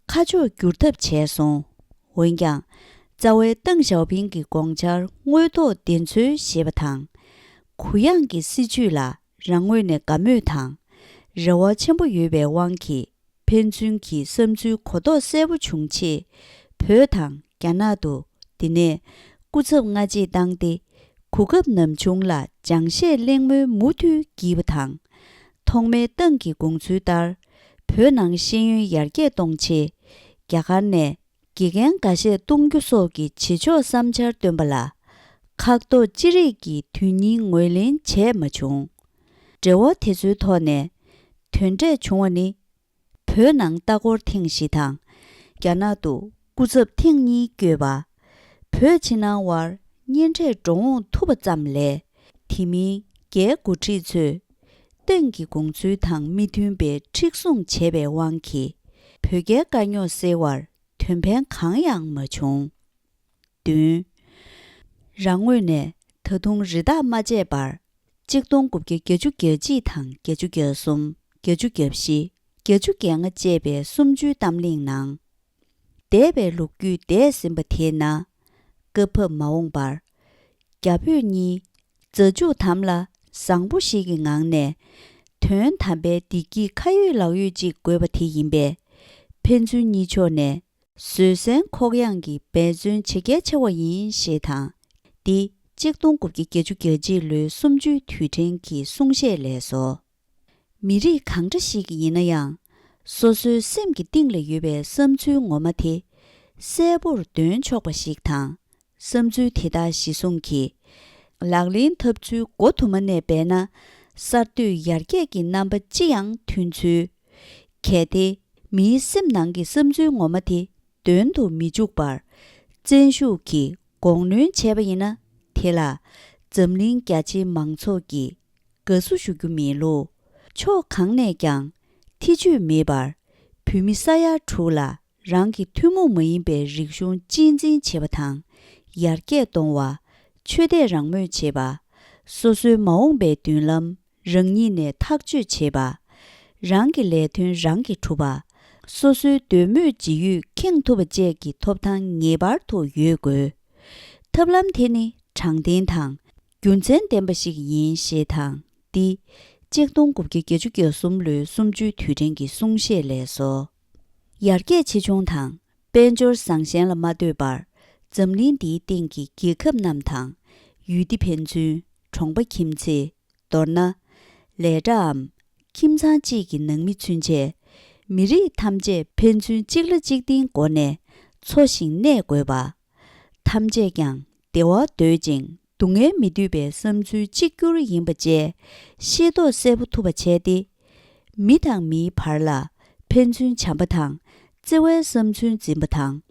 ཁ་ཕྱོགས་བསྒྱུར་ཐབས་བྱས་སོང་། འོན་ཀྱང་། རྩ་བའི་ཏེང་ཞའོ་ཕིང་གི་དགོངས་འཆར་དངོས་ཐོག་བདེན་འཚོལ་ཞེས་པ་དང་། གུ་ཡངས་ཀྱི་སྲིད་བྱུས་ལ་རང་ངོས་ནས་དགའ་མོས་དང་། རེ་བ་ཆེན་པོ་ཡོད་པའི་དབང་གིས། ཕན་ཚུན་གྱི་བསམ་ཚུལ་གོ་རྟོགས་གསལ་པོ་བྱུང་རྗེས། བོད་དང་རྒྱ་ནག་ཏུ་འདི་ནས་སྐུ་ཚབ་སྔ་རྗེས་བཏང་སྟེ། གོ་སྐབས་ནམ་བྱུང་ལ་སྦྱང་བཤད་གླེང་མོལ་མུ་མཐུད་བགྱིས་པ་དང་། ཐོག་མའི་ཏང་གི་དགོངས་ཚུལ་ལྟར། བོད་ནང་ཤེས་ཡོན་ཡར་རྒྱས་གཏོང་ཆེད། རྒྱ་གར་ནས་དགེ་རྒན་འགའ་ཤས་གཏོང་རྒྱུ་སོགས་ཀྱི་བྱེད་ཕྱོགས་བསམ་འཆར་བཏོན་པ་ལ། ཁག་ཐོག་ཅི་རིགས་ཀྱི་དོན་སྙིང་ངོས་ལེན་བྱས་མ་བྱུང་། འབྲེལ་བ་དེ་ཚོའི་ཐོག་ནས་དོན་འབྲས་བྱུང་བ་ནི། བོད་ནང་ལྟ་སྐོར་ཐེངས་བཞི་དང་། རྒྱ་ནག་ཏུ་སྐུ་ཚབ་ཐེངས་གཉིས་བསྐྱོད་པ། བོད་ཕྱི་ནང་དབར་གཉེན་འཕྲད་འགྲོ་འོང་ཐུབ་པ་ཙམ་ལས། དེ་མིན་རྒྱའི་འགོ་ཁྲིད་ཚོས། ཏང་གི་དགོངས་ཚུལ་དང་མི་མཐུན་པའི་མཁྲེགས་བཟུང་བྱས་པའི་དབང་གིས། བོད་རྒྱའི་དཀའ་རྙོག་སེལ་བར་དོན་ཕན་གང་ཡང་མ་བྱུང་། བདུན། རང་ངོས་ནས་ད་དུང་རི་དྭགས་མ་བཅད་པར། གཅིག་སྟོང་དགུ་བརྒྱ་བརྒྱད་ཅུ་གྱ་གཅིག་དང་བརྒྱད་ཅུ་གྱ་གསུམ། བརྒྱད་ཅུ་གྱ་བཞི། བརྒྱད་ཅུ་གྱ་ལྔ་བཅས་པའི་གསུམ་བཅུའི་གཏམ་གླེང་ནང་། འདས་པའི་ལོ་རྒྱུས་འདས་ཟིན་པ་དེས་ན། སྐབས་བབ་མ་འོངས་པར། རྒྱ་བོད་གཉིས་མཛའ་གཅུགས་དམ་ལ་བཟང་པོ་ཞིག་གི་ངང་ནས། དོན་དམ་པའི་བདེ་སྐྱིད་ཁ་ཡོད་ལག་ཡོད་ཅིག་དགོས་པ་དེ་ཡིན་པས། ཕན་ཚུན་གཉིས་ཕྱོགས་ནས། བཟོད་བསྲན་ཁོག་ཡངས་ཀྱིས་འབད་བརྩོན་བྱེད་གལ་ཆེ་བ་ཡིན་ཞེས་དང་། འདི་གཅིག་སྟོང་དགུ་བརྒྱ་བརྒྱད་ཅུ་གྱ་གཅིག་ལོའི་གསུམ་བཅུའི་དུས་དྲན་གྱི་གསུང་བཤད་ལས་སོ། མི་རིགས་གང་འདྲ་ཞིག་ཡིན་ན་ཡང་། སོ་སོའི་སེམས་ཀྱི་གཏིང་ལ་ཡོད་པའི་བསམ་ཚུལ་ངོ་མ་དེ། གསལ་པོར་འདོན་ཆོག་པ་ཞིག་དང་། བསམ་ཚུལ་དེ་དག་གཞི་བཟུང་གིས། ལག་ལེན་འཐབ་ཚུལ་མགོ་དུ་མ་ནས་འབད་ན། གསར་གཏོད་ཡར་རྒྱས་ཀྱི་རྣམ་པ་ཅི་ཡང་ཐོན་ཚུལ། གལ་ཏེ། མིའི་སེམས་ནང་གི་བསམ་ཚུལ་ངོ་མ་དེ། དོན་དུ་མི་འཇུག་པར། བཙན་ཤུགས་ཀྱིས་དགོངས་གནོན་བྱས་པ་ཡིན་ན། དེ་ལ། འཛམ་གླིང་རྒྱ་ཆེའི་མང་ཚོགས་ཀྱིས། དགའ་བསུ་ཞུ་རྒྱུ་མེད་ལུགས། ཕྱོགས་གང་ནས་ཀྱང་། ཐེ་བྱུས་མེད་པར། བོད་མི་ས་ཡ་དྲུག་ལ། རང་གི་ཐུན་མོང་མ་ཡིན་པའི་རིག་གཞུང་གཅེས་འཛིན་བྱེད་པ་དང་། ཡར་རྒྱས་གཏོང་བ། ཆོས་དད་རང་མོས་བྱེད་པ། སོ་སོའི་མ་འོངས་པའི་མདུན་ལམ། རང་ཉིད་ནས་ཐག་གཅོད་བྱེད་པ། རང་གི་ལས་དོན་རང་གིས་གྲུབ་པ། སོ་སོའི་འདོད་མོས་ཇི་ཡོད་ཁེངས་ཐུབ་པ་བཅས་ཀྱི་ཐོབ་ཐང་ངེས་པར་དུ་ཡོད་དགོས། ཐབས་ལམ་དེ་ནི་དྲང་བདེན་དང་རྒྱུ་མཚན་ལྡན་པ་ཞིག་ཡིན་ཞེས་དང་། འདི་ གཅིག་སྟོང་དགུ་བརྒྱ་བརྒྱད་ཅུ་གྱ་གསུམ་ལོའི་གསུམ་བཅུའི་དུས་དྲན་གྱི་གསུང་བཤད་ལས་སོ། ཡར་རྒྱས་ཆེ་ཆུང་དང་དཔལ་འབྱོར་བཟང་ཞན་ལ་མ་ལྟོས་པར་འཛམ་གླིང་འདིའི་སྟེང་གི་རྒྱལ་ཁབ་རྣམས་དང་། ཡུལ་སྡེ་ཕན་ཚུན། གྲོང་པ་ཁྱིམ་མཚེས། མདོར་ན། ལས་གྲྭའམ། ཁྱིམ་ཚང་གཅིག་གི་ནང་མི་ཚུན་ཆད། མི་རིགས་ཐམས་ཅད་ཕན་ཚུན་གཅིག་ལ་གཅིག་བརྟེན་སྒོ་ནས་འཚོ་ཞིང་གནས་དགོས་པ། ཐམས་ཅད་ཀྱང་བདེ་བ་འདོད་ཅིང་སྡུག་བསྔལ་མི་འདོད་པའི་བསམ་ཚུལ་གཅིག་གྱུར་ཡིན་པ་བཅས་ཤེས་རྟོགས་གསལ་པོ་ཐུབ་པ་བྱས་ཏེ། མི་དང་མིའི་བར་ལ་ཕན་ཚུན་བྱམས་པ་དང་བརྩེ་བའི་བསམ་ཚུལ་འཛིན་པ་དང་།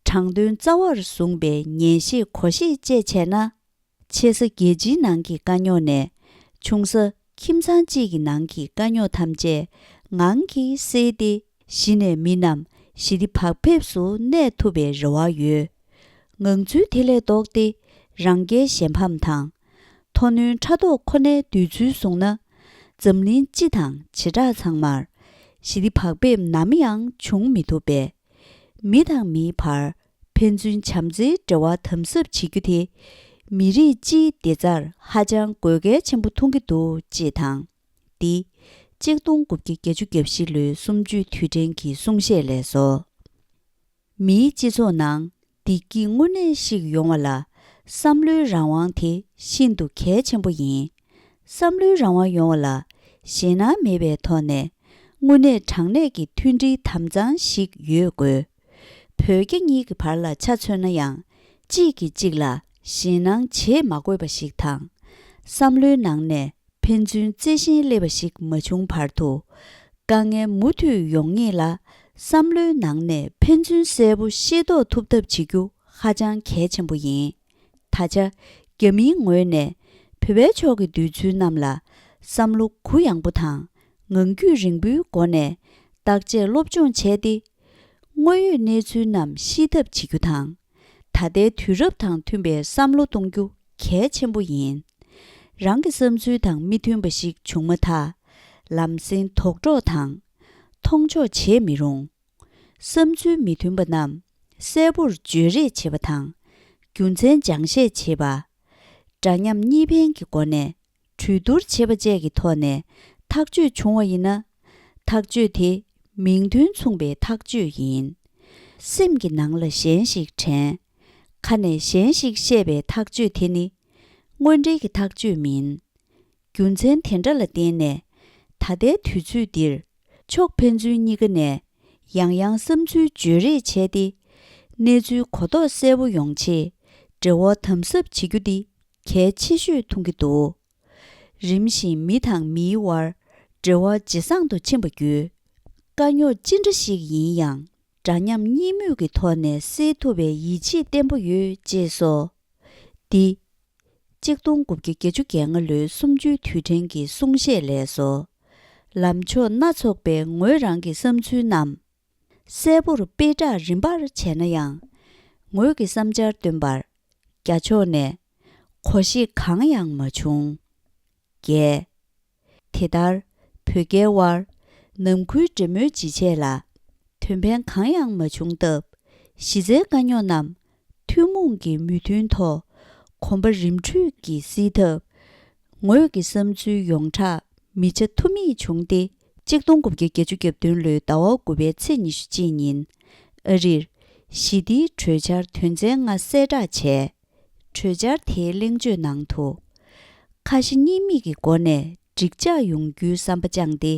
དྲང་དོན་རྩ་བར་བཟུང་པའི་ངེས་ཤེས་གོ་ཤེས་བཅས་བྱས་ན། ཆེ་ས་རྒྱལ་སྤྱིའི་ནང་གི་དཀའ་རྙོག་ནས། ཆུང་ས་ཁྱིམ་ཚང་གཅིག་གི་ནང་གི་དཀའ་རྙོག་ཐམས་ཅད་ངང་གིས་སེལ་ཏེ། གཞི་ནས་མི་རྣམས་ཞི་བདེ་བག་ཕེབས་སུ་གནས་ཐུབ་པའི་རེ་བ་ཡོད། ངང་ཚུལ་དེ་ལས་ལྡོག་སྟེ་རང་རྒྱལ་གཞན་ཕམ་དང་། མཐོ་གནོན་ཕྲག་དོག་ཁོ་ནའི་འདོད་ཚུལ་བཟུང་ན། འཛམ་གླིང་སྤྱི་དང་བྱེ་བྲག་ཚང་མར་ཞི་བདེ་བག་ཕེབས་ནམ་ཡང་འབྱུང་མི་ཐུབ་པས། མི་དང་མིའི་བར་ཕན་ཚུན་བྱམས་བརྩེའི་འབྲེལ་བ་དམ་ཟབ་བྱེད་རྒྱུ་དེ། མི་རིགས་སྤྱིའི་བདེ་རྩར་ཧ་ཅང་དགོས་གལ་ཆེན་པོ་མཐོང་གི་འདུག་ཅེས་དང་། འདི། གཅིག་སྟོང་དགུ་བརྒྱ་བརྒྱད་ཅུ་གྱ་བཞི་ལོའི་གསུམ་བཅུའི་དུས་དྲན་གྱི་གསུང་བཤད་ལས་སོ། མིའི་སྤྱི་ཚོགས་ནང་བདེ་སྐྱིད་དངོས་གནས་ཤིག་ཡོང་བ་ལ། བསམ་བློའི་རང་དབང་དེ་ཤིན་ཏུ་གལ་ཆེན་པོ་ཡིན། བསམ་བློའི་རང་དབང་ཡོང་བ་ལ། ཞེད་སྣང་མེད་པའི་ཐོག་ནས་དངོས་གནས་དྲང་གནས་ཀྱི་མཐུན་སྒྲིལ་དམ་གཙང་ཞིག་ཡོད་དགོས། བོད་རྒྱ་གཉིས་ཀྱི་བར་ལ་ཆ་མཚོན་ན་ཡང་། གཅིག་གིས་གཅིག་ལ་ཞེད་སྣང་བྱེད་མ་དགོས་པ་ཞིག་དང་། བསམ་བློའི་ནང་ནས་ཕན་ཚུན་བརྩེ་ཞེན་སླེབས་པ་ཞིག་མ་བྱུང་བར་དུ། དཀའ་ངལ་མུ་མཐུད་ཡོང་ངེས་ལ། བསམ་བློའི་ནང་ནས་ཕན་ཚུན་གསལ་པོ་ཤེས་རྟོགས་ཐུབ་ཐབས་བྱེད་རྒྱུ་ཧ་ཅང་གལ་ཆེན་པོ་ཡིན། ད་ཆ་རྒྱ་མིའི་ངོས་ནས་བོད་པའི་ཕྱོགས་ཀྱི་འདོད་ཚུལ་རྣམས་ལ་བསམ་བློ་གུ་ཡངས་པོ་དང་ངང་རྒྱུད་རིང་པོའི་སྒོ་ནས་བརྟག་དཔྱད་སློབ་སྦྱོང་བྱས་ཏེ། དངོས་ཡོད་གནས་ཚུལ་རྣམས་ཤེས་ཐབས་བྱེད་རྒྱུ་དང་། ད་ལྟའི་དུས་རབས་དང་མཐུན་པའི་བསམ་བློ་གཏོང་རྒྱུ་གལ་ཆེན་པོ་ཡིན། རང་གི་བསམ་ཚུལ་དང་མི་མཐུན་པ་ཞིག་བྱུང་མ་ཐག་ལམ་སེང་དོགས་འདྲོག་དང་། མཐོང་ཆོག་བྱེད་མི་རུང་། བསམ་ཚུལ་མི་མཐུན་པ་རྣམས་གསལ་པོར་བརྗོད་རེས་བྱེད་པ་དང་། རྒྱུ་མཚན་སྦྱང་བཤད་བྱེད་པ། འདྲ་མཉམ་གཉིས་ཕན་གྱི་སྒོ་ནས་གྲོས་བསྡུར་བྱེད་པ་བཅས་ཀྱི་ཐོག་ནས་ཐག་གཅོད་བྱུང་བ་ཡིན་ན། ཐག་གཅོད་དེ་མིང་དོན་མཚུངས་པའི་ཐག་གཅོད་ཡིན། སེམས་ཀྱི་ནང་ལ་གཞན་ཞིག་དྲན། ཁ་ནས་གཞན་ཞིག་བཤད་པའི་ཐག་གཅོད་དེ་ནི་དངོས་འབྲེལ་གྱི་ཐག་གཅོད་མིན། རྒྱུ་མཚན་དེ་འདྲ་ལ་བརྟེན་ནས། ད་ལྟའི་དུས་ཚོད་འདིར་ཕྱོགས་ཕན་ཚུན་གཉིས་ཀ་ནས་ཡང་ཡང་བསམ་ཚུལ་བརྗོད་རེས་བྱས་ཏེ། གནས་ཚུལ་གོ་རྟོགས་གསལ་པོ་ཡོང་ཆེད་འབྲེལ་བ་དམ་ཟབ་བྱེད་རྒྱུ་འདི་གལ་ཆེ་ཤོས་མཐོང་གི་འདུག་རིམ་བཞིན་མི་དང་མིའི་དབར་འབྲེལ་བ་ཇེ་བཟང་དུ་ཕྱིན་པ་བརྒྱུད། དཀའ་རྙོག་ཅི་འདྲ་ཞིག་ཡིན་ཡང་། འདྲ་མཉམ་གཉིས་མོས་ཀྱི་ཐོག་ནས་སེལ་ཐུབ་པའི་ཡིད་ཆེས་བརྟན་པོ་ཡོད་ཅེས་སོ། འདི། གཅིག་སྟོང་དགུ་བརྒྱ་བརྒྱད་ཅུ་གྱ་ལྔ་ལོའི་གསུམ་བཅུའི་དུས་དྲན་གྱི་གསུང་བཤད་ལས་སོ། ལམ་ཕྱོགས་སྣ་ཚོགས་པའི་ངོས་རང་གི་བསམ་ཚུལ་རྣམས། གསལ་པོར་དཔེ་བསྒྲགས་རིམ་པར་བྱས་ན་ཡང་། ངོས་ཀྱི་བསམ་འཆར་བཏོན་པར། རྒྱ་ཕྱོགས་ནས་གོ་ཤེས་གང་ཡང་མ་བྱུང་། བརྒྱད། དེ་ལྟར་བོད་རྒྱའི་དབར་ནང་ཁུལ་འབྲེལ་མོལ་ཇི་བྱས་ལ་དོན་ཕན་གང་ཡང་མ་བྱུང་སྟབས། གཞི་རྩའི་དཀའ་རྙོག་རྣམས་ཐུན་མོང་གི་མོས་མཐུན་ཐོག་གོམ་པ་རིམ་བགྲོད་ཀྱིས་སེལ་ཐབས། ངོས་ཀྱི་བསམ་ཚུལ་ཡོངས་གྲགས་མི་བྱ་ཐུབ་མེད་བྱུང་སྟེ། གཅིག་སྟོང་དགུ་བརྒྱ་བརྒྱད་ཅུ་གྱ་བདུན་ལོའི་ཟླ་བ་དགུ་པའི་ཚེས་ཉི་ཤུ་གཅིག་ཉིན། ཨ་རིར་ཞི་བདེའི་གྲོས་འཆར་དོན་ཚན་ལྔ་གསལ་བསྒྲགས་བྱས། གྲོས་འཆར་དེའི་གླེང་བརྗོད་ནང་དུ། ཁ་ཞེ་གཉིས་མེད་ཀྱི་སྒོ་ནས་འགྲིག་འཇགས་ཡོང་རྒྱུའི་བསམ་པ་བཅངས་ཏེ།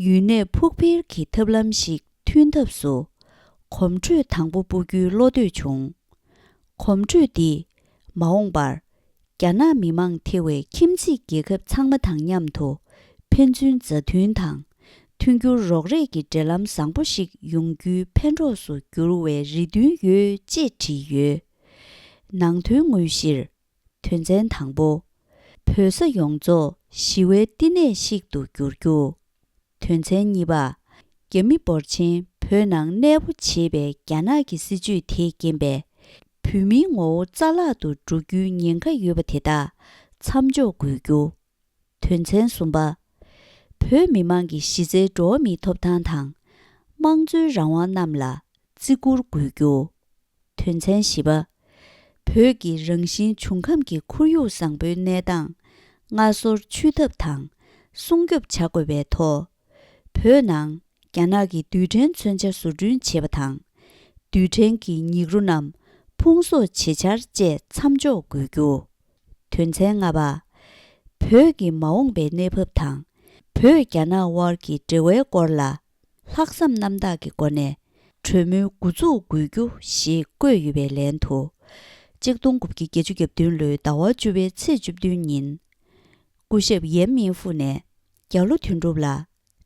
ཡུན་གནས་ཕུགས་འཕེར་གྱི་ཐབས་ལམ་ཞིག་མཐུན་ཐབས་སུ། གོམ་བགྲོད་དང་པོ་སྤོ་རྒྱུའི་བློ་འདོད་བྱུང་། གོམ་བགྲོད་འདིས་མ་འོངས་པར། རྒྱ་ནག་མི་དམངས་ཐེ་བའི་ཁྱིམ་མཚེས་རྒྱལ་ཁབ་ཚང་མ་དང་མཉམ་དུ་ཕན་ཚུན་མཛའ་མཐུན་དང་མཐུན་འགྱུར་རོགས་རེས་ཀྱི་འབྲེལ་ལམ་བཟང་པོ་ཞིག་ཡོང་རྒྱུའི་ཕན་གྲོགས་སུ་འགྱུར་བའི་རེ་འདུན་ཡོད་ཅེས་བྲིས་ཡོད། ནང་དོན་དངོས་གཞིར། དོན་ཚན་དང་པོ། བོད་ས་ཡོངས་རྫོགས་ཞི་བའི་བསྟི་གནས་ཤིག་ཏུ་འགྱུར་རྒྱུ། དོན་ཚན་གཉིས་པ། རྒྱ་མི་འབོར་ཆེན་བོད་ནང་གནས་སྤོ་བྱེད་པའི་རྒྱ་ནག་གི་སྲིད་ཇུས་དེས་རྐྱེན་པས། བོད་མིའི་ངོ་བོ་རྩ་བརླག་ཏུ་འགྲོ་རྒྱུའི་ཉེན་ཁ་ཡོད་པ་དེ་དག་མཚམས་འཇོག་དགོས་རྒྱུ། དོན་ཚན་གསུམ་པ། བོད་མི་མང་གི་གཞི་རྩའི་འགྲོ་བ་མིའི་ཐོབ་ཐང་དང་། དམངས་གཙོའི་རང་དབང་རྣམས་ལ་བརྩི་བཀུར་དགོས་རྒྱུ། དོན་ཚན་བཞི་པ། བོད་ཀྱི་རང་བཞིན་འབྱུང་ཁམས་ཀྱི་ཁོར་ཡུག་བཟང་པོའི་གནས་སྟངས་སྔ་སོར་ཆུད་ཐབས་དང་ སྲུང་སྐྱོབ་བྱ་དགོས་པའི་ཐོག་བོད་ནང་རྒྱ་ནག་གི་རྡུལ་ཕྲན་མཚོན་ཆ་བཟོ་སྐྲུན་བྱེད་པ་དང་། རྡུལ་ཕྲན་གྱི་ཉིག་རོ་རྣམས་ཕུང་གསོག་བྱེད་འཆར་བཅས་མཚམས་འཇོག་དགོས་རྒྱུ། དོན་ཚན་ལྔ་པ། བོད་ཀྱི་མ་འོངས་པའི་གནས་བབ་དང་། བོད་རྒྱ་ནག་དབར་གྱི་འབྲེལ་བའི་སྐོར་ལ། ལྷག་བསམ་རྣམ་དག་གི་སྒོ་ནས་གྲོས་མོལ་འགོ་འཛུགས་དགོས་རྒྱུ་ཞེས་བཀོད་ཡོད་པའི་ལན་དུ། གཅིག་སྟོང་དགུ་བརྒྱ་བརྒྱད་ཅུ་གྱ་བདུན་ལོའི་ཟླ་བ་བཅུ་པའི་ཚེས་བཅུ་བདུན་ཉིན། སྐུ་ཞབས་ཡན་མིན་ཧྥུ་ནས་རྒྱ་ལོ་དོན་གྲུབ་ལ་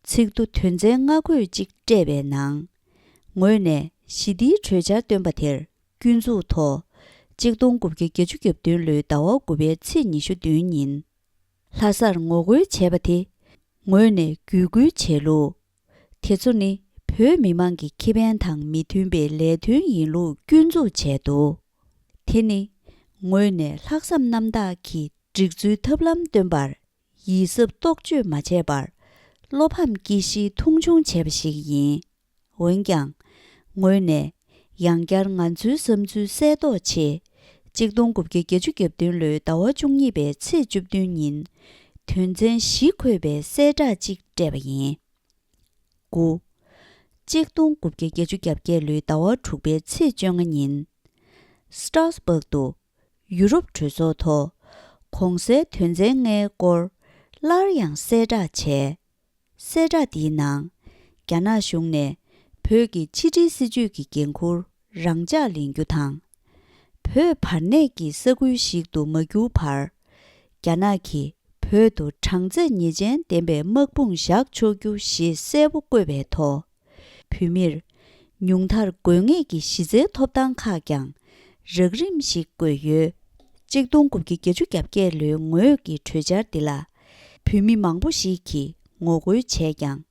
ཚིག་ཐོ་དོན་ཚན་ལྔ་བཀོད་ཅིག་སྤྲད་པའི་ནང་། ངོས་ནས་ཞི་བདེའི་གྲོས་འཆར་བཏོན་པ་དེར་སྐྱོན་འཛུགས་ཐོག་གཅིག་སྟོང་དགུ་བརྒྱ་བརྒྱད་ཅུ་གྱ་བདུན་ལོའི་ཟླ་བ་དགུ་པའི་ཚེས་ཉི་ཤུ་བདུན་ཉིན། ལྷ་སར་ངོ་རྒོལ་བྱས་པ་དེ། ངོས་ནས་བརྒྱུད་སྐུལ་བྱས་ལུགས། དེ་ཚོ་ནི་བོད་མི་མང་གི་ཁེ་ཕན་དང་མི་མཐུན་པའི་ལས་དོན་ཡིན་ལུགས་སྐྱོན་འཛུགས་བྱས་འདུག་དེ་ནི་ངོས་ནས་ལྷག་བསམ་རྣམ་དག་གིས་སྒྲིག་འཛུལ་ཐབས་ལམ་སྟོན་པར་ཡིད་གཟབ་རྟོག་དཔྱོད་མ་བྱས་པར་བློ་ཕམ་སྐྱེ་གཞིའི་མཐོང་ཆུང་བྱས་པ་ཞིག་ཡིན། འོན་ཀྱང་། ངོས་ནས་ཡང་བསྐྱར་ང་ཚོའི་བསམ་ཚུལ་གསལ་རྟོགས་ཆེད། གཅིག་སྟོང་དགུ་བརྒྱ་བརྒྱད་ཅུ་གྱ་བདུན་ལོའི་ཟླ་བ་བཅུ་གཉིས་པའི་ཚེས་བཅུ་བདུན་ཉིན། དོན་ཚན་བཞི་འཁོད་པའི་གསལ་བསྒྲགས་གཅིག་སྤྲད་པ་ཡིན། དགུ། གཅིག་སྟོང་དགུ་བརྒྱ་བརྒྱད་ཅུ་གྱ་བརྒྱད་ལོའི་ཟླ་བ་དྲུག་པའི་ཚེས་བཅོ་ལྔ་ཉིན། སི་ཊར་སི་སྦུག་ཏུ་ཡུ་རོབ་གྲོས་ཚོགས་ཐོག་གོང་གསལ་དོན་ཚན་ལྔའི་སྐོར་སླར་ཡང་གསལ་བསྒྲགས་བྱས། གསལ་བསྒྲགས་འདིའི་ནང་། རྒྱ་ནག་གཞུང་ནས་བོད་ཀྱི་ཕྱི་འབྲེལ་སྲིད་ཇུས་ཀྱི་འགན་འཁུར་རང་འཇགས་ལེན་རྒྱུ་དང་། བོད་བར་གནས་ཀྱི་ས་ཁུལ་ཞིག་ཏུ་མ་གྱུར་བར། རྒྱ་ནག་གིས་བོད་དུ་གྲངས་ཚད་ངེས་ཅན་ལྡན་པའི་དམག་དཔུང་བཞག་ཆོག་རྒྱུ་ཞེས་གསལ་པོ་བཀོད་པའི་ཐོག་བོད་མིར་ཉུང་མཐར་དགོས་ངེས་ཀྱི་གཞི་རྩའི་ཐོབ་ཐང་ཁག་ཀྱང་རག་རིམ་ཞིག་བཀོད་ཡོད། གཅིག་སྟོང་དགུ་བརྒྱ་བརྒྱད་ཅུ་གྱ་བརྒྱད་ལོའི་ངོས་ཀྱི་གྲོས་འཆར་འདི་ལ་བོད་མི་མང་པོ་ཞིག་གིས་ངོ་རྒོལ་བྱས་ཀྱང་།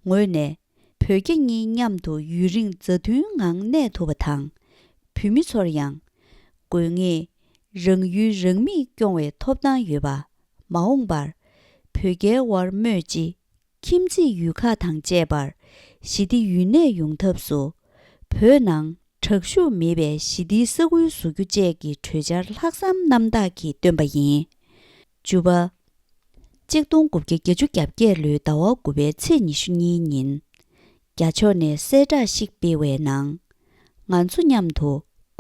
ངོས་ནས་བོད་རྒྱ་གཉིས་མཉམ་དུ་ཡུན་རིང་མཛའ་མཐུན་ངང་གནས་ཐུབ་པ་དང་། བོད་མི་ཚོར་ཡང་། དགོས་ངེས་རང་ཡུལ་རང་མིས་སྐྱོང་བའི་ཐོབ་ཐང་ཡོད་པ། མ་འོངས་པར་བོད་རྒྱའི་དབར་སྨོས་ཅི། ཁྱིམ་མཚེས་ཡུལ་ཁག་དང་བཅས་པར་ཞི་བདེ་ཡུན་གནས་ཡོང་ཐབས་སུ། བོད་ནང་དྲག་ཤུགས་མེད་པའི་ཞི་བདེའི་ས་ཁུལ་བཟོ་རྒྱུ་བཅས་ཀྱི་གྲོས་འཆར་ལྷག་བསམ་རྣམ་དག་གིས་བཏོན་པ་ཡིན། བཅུ་པ། གཅིག་སྟོང་དགུ་བརྒྱ་བརྒྱད་ཅུ་གྱ་བརྒྱད་ལོའི་ཟླ་བ་དགུ་པའི་ཚེས་ཉི་ཤུ་གཉིས་ཉིན། རྒྱ་ཕྱོགས་ནས་གསལ་བསྒྲགས་ཤིག་སྤེལ་བའི་ནང་། ང་ཚོ་མཉམ་དུ་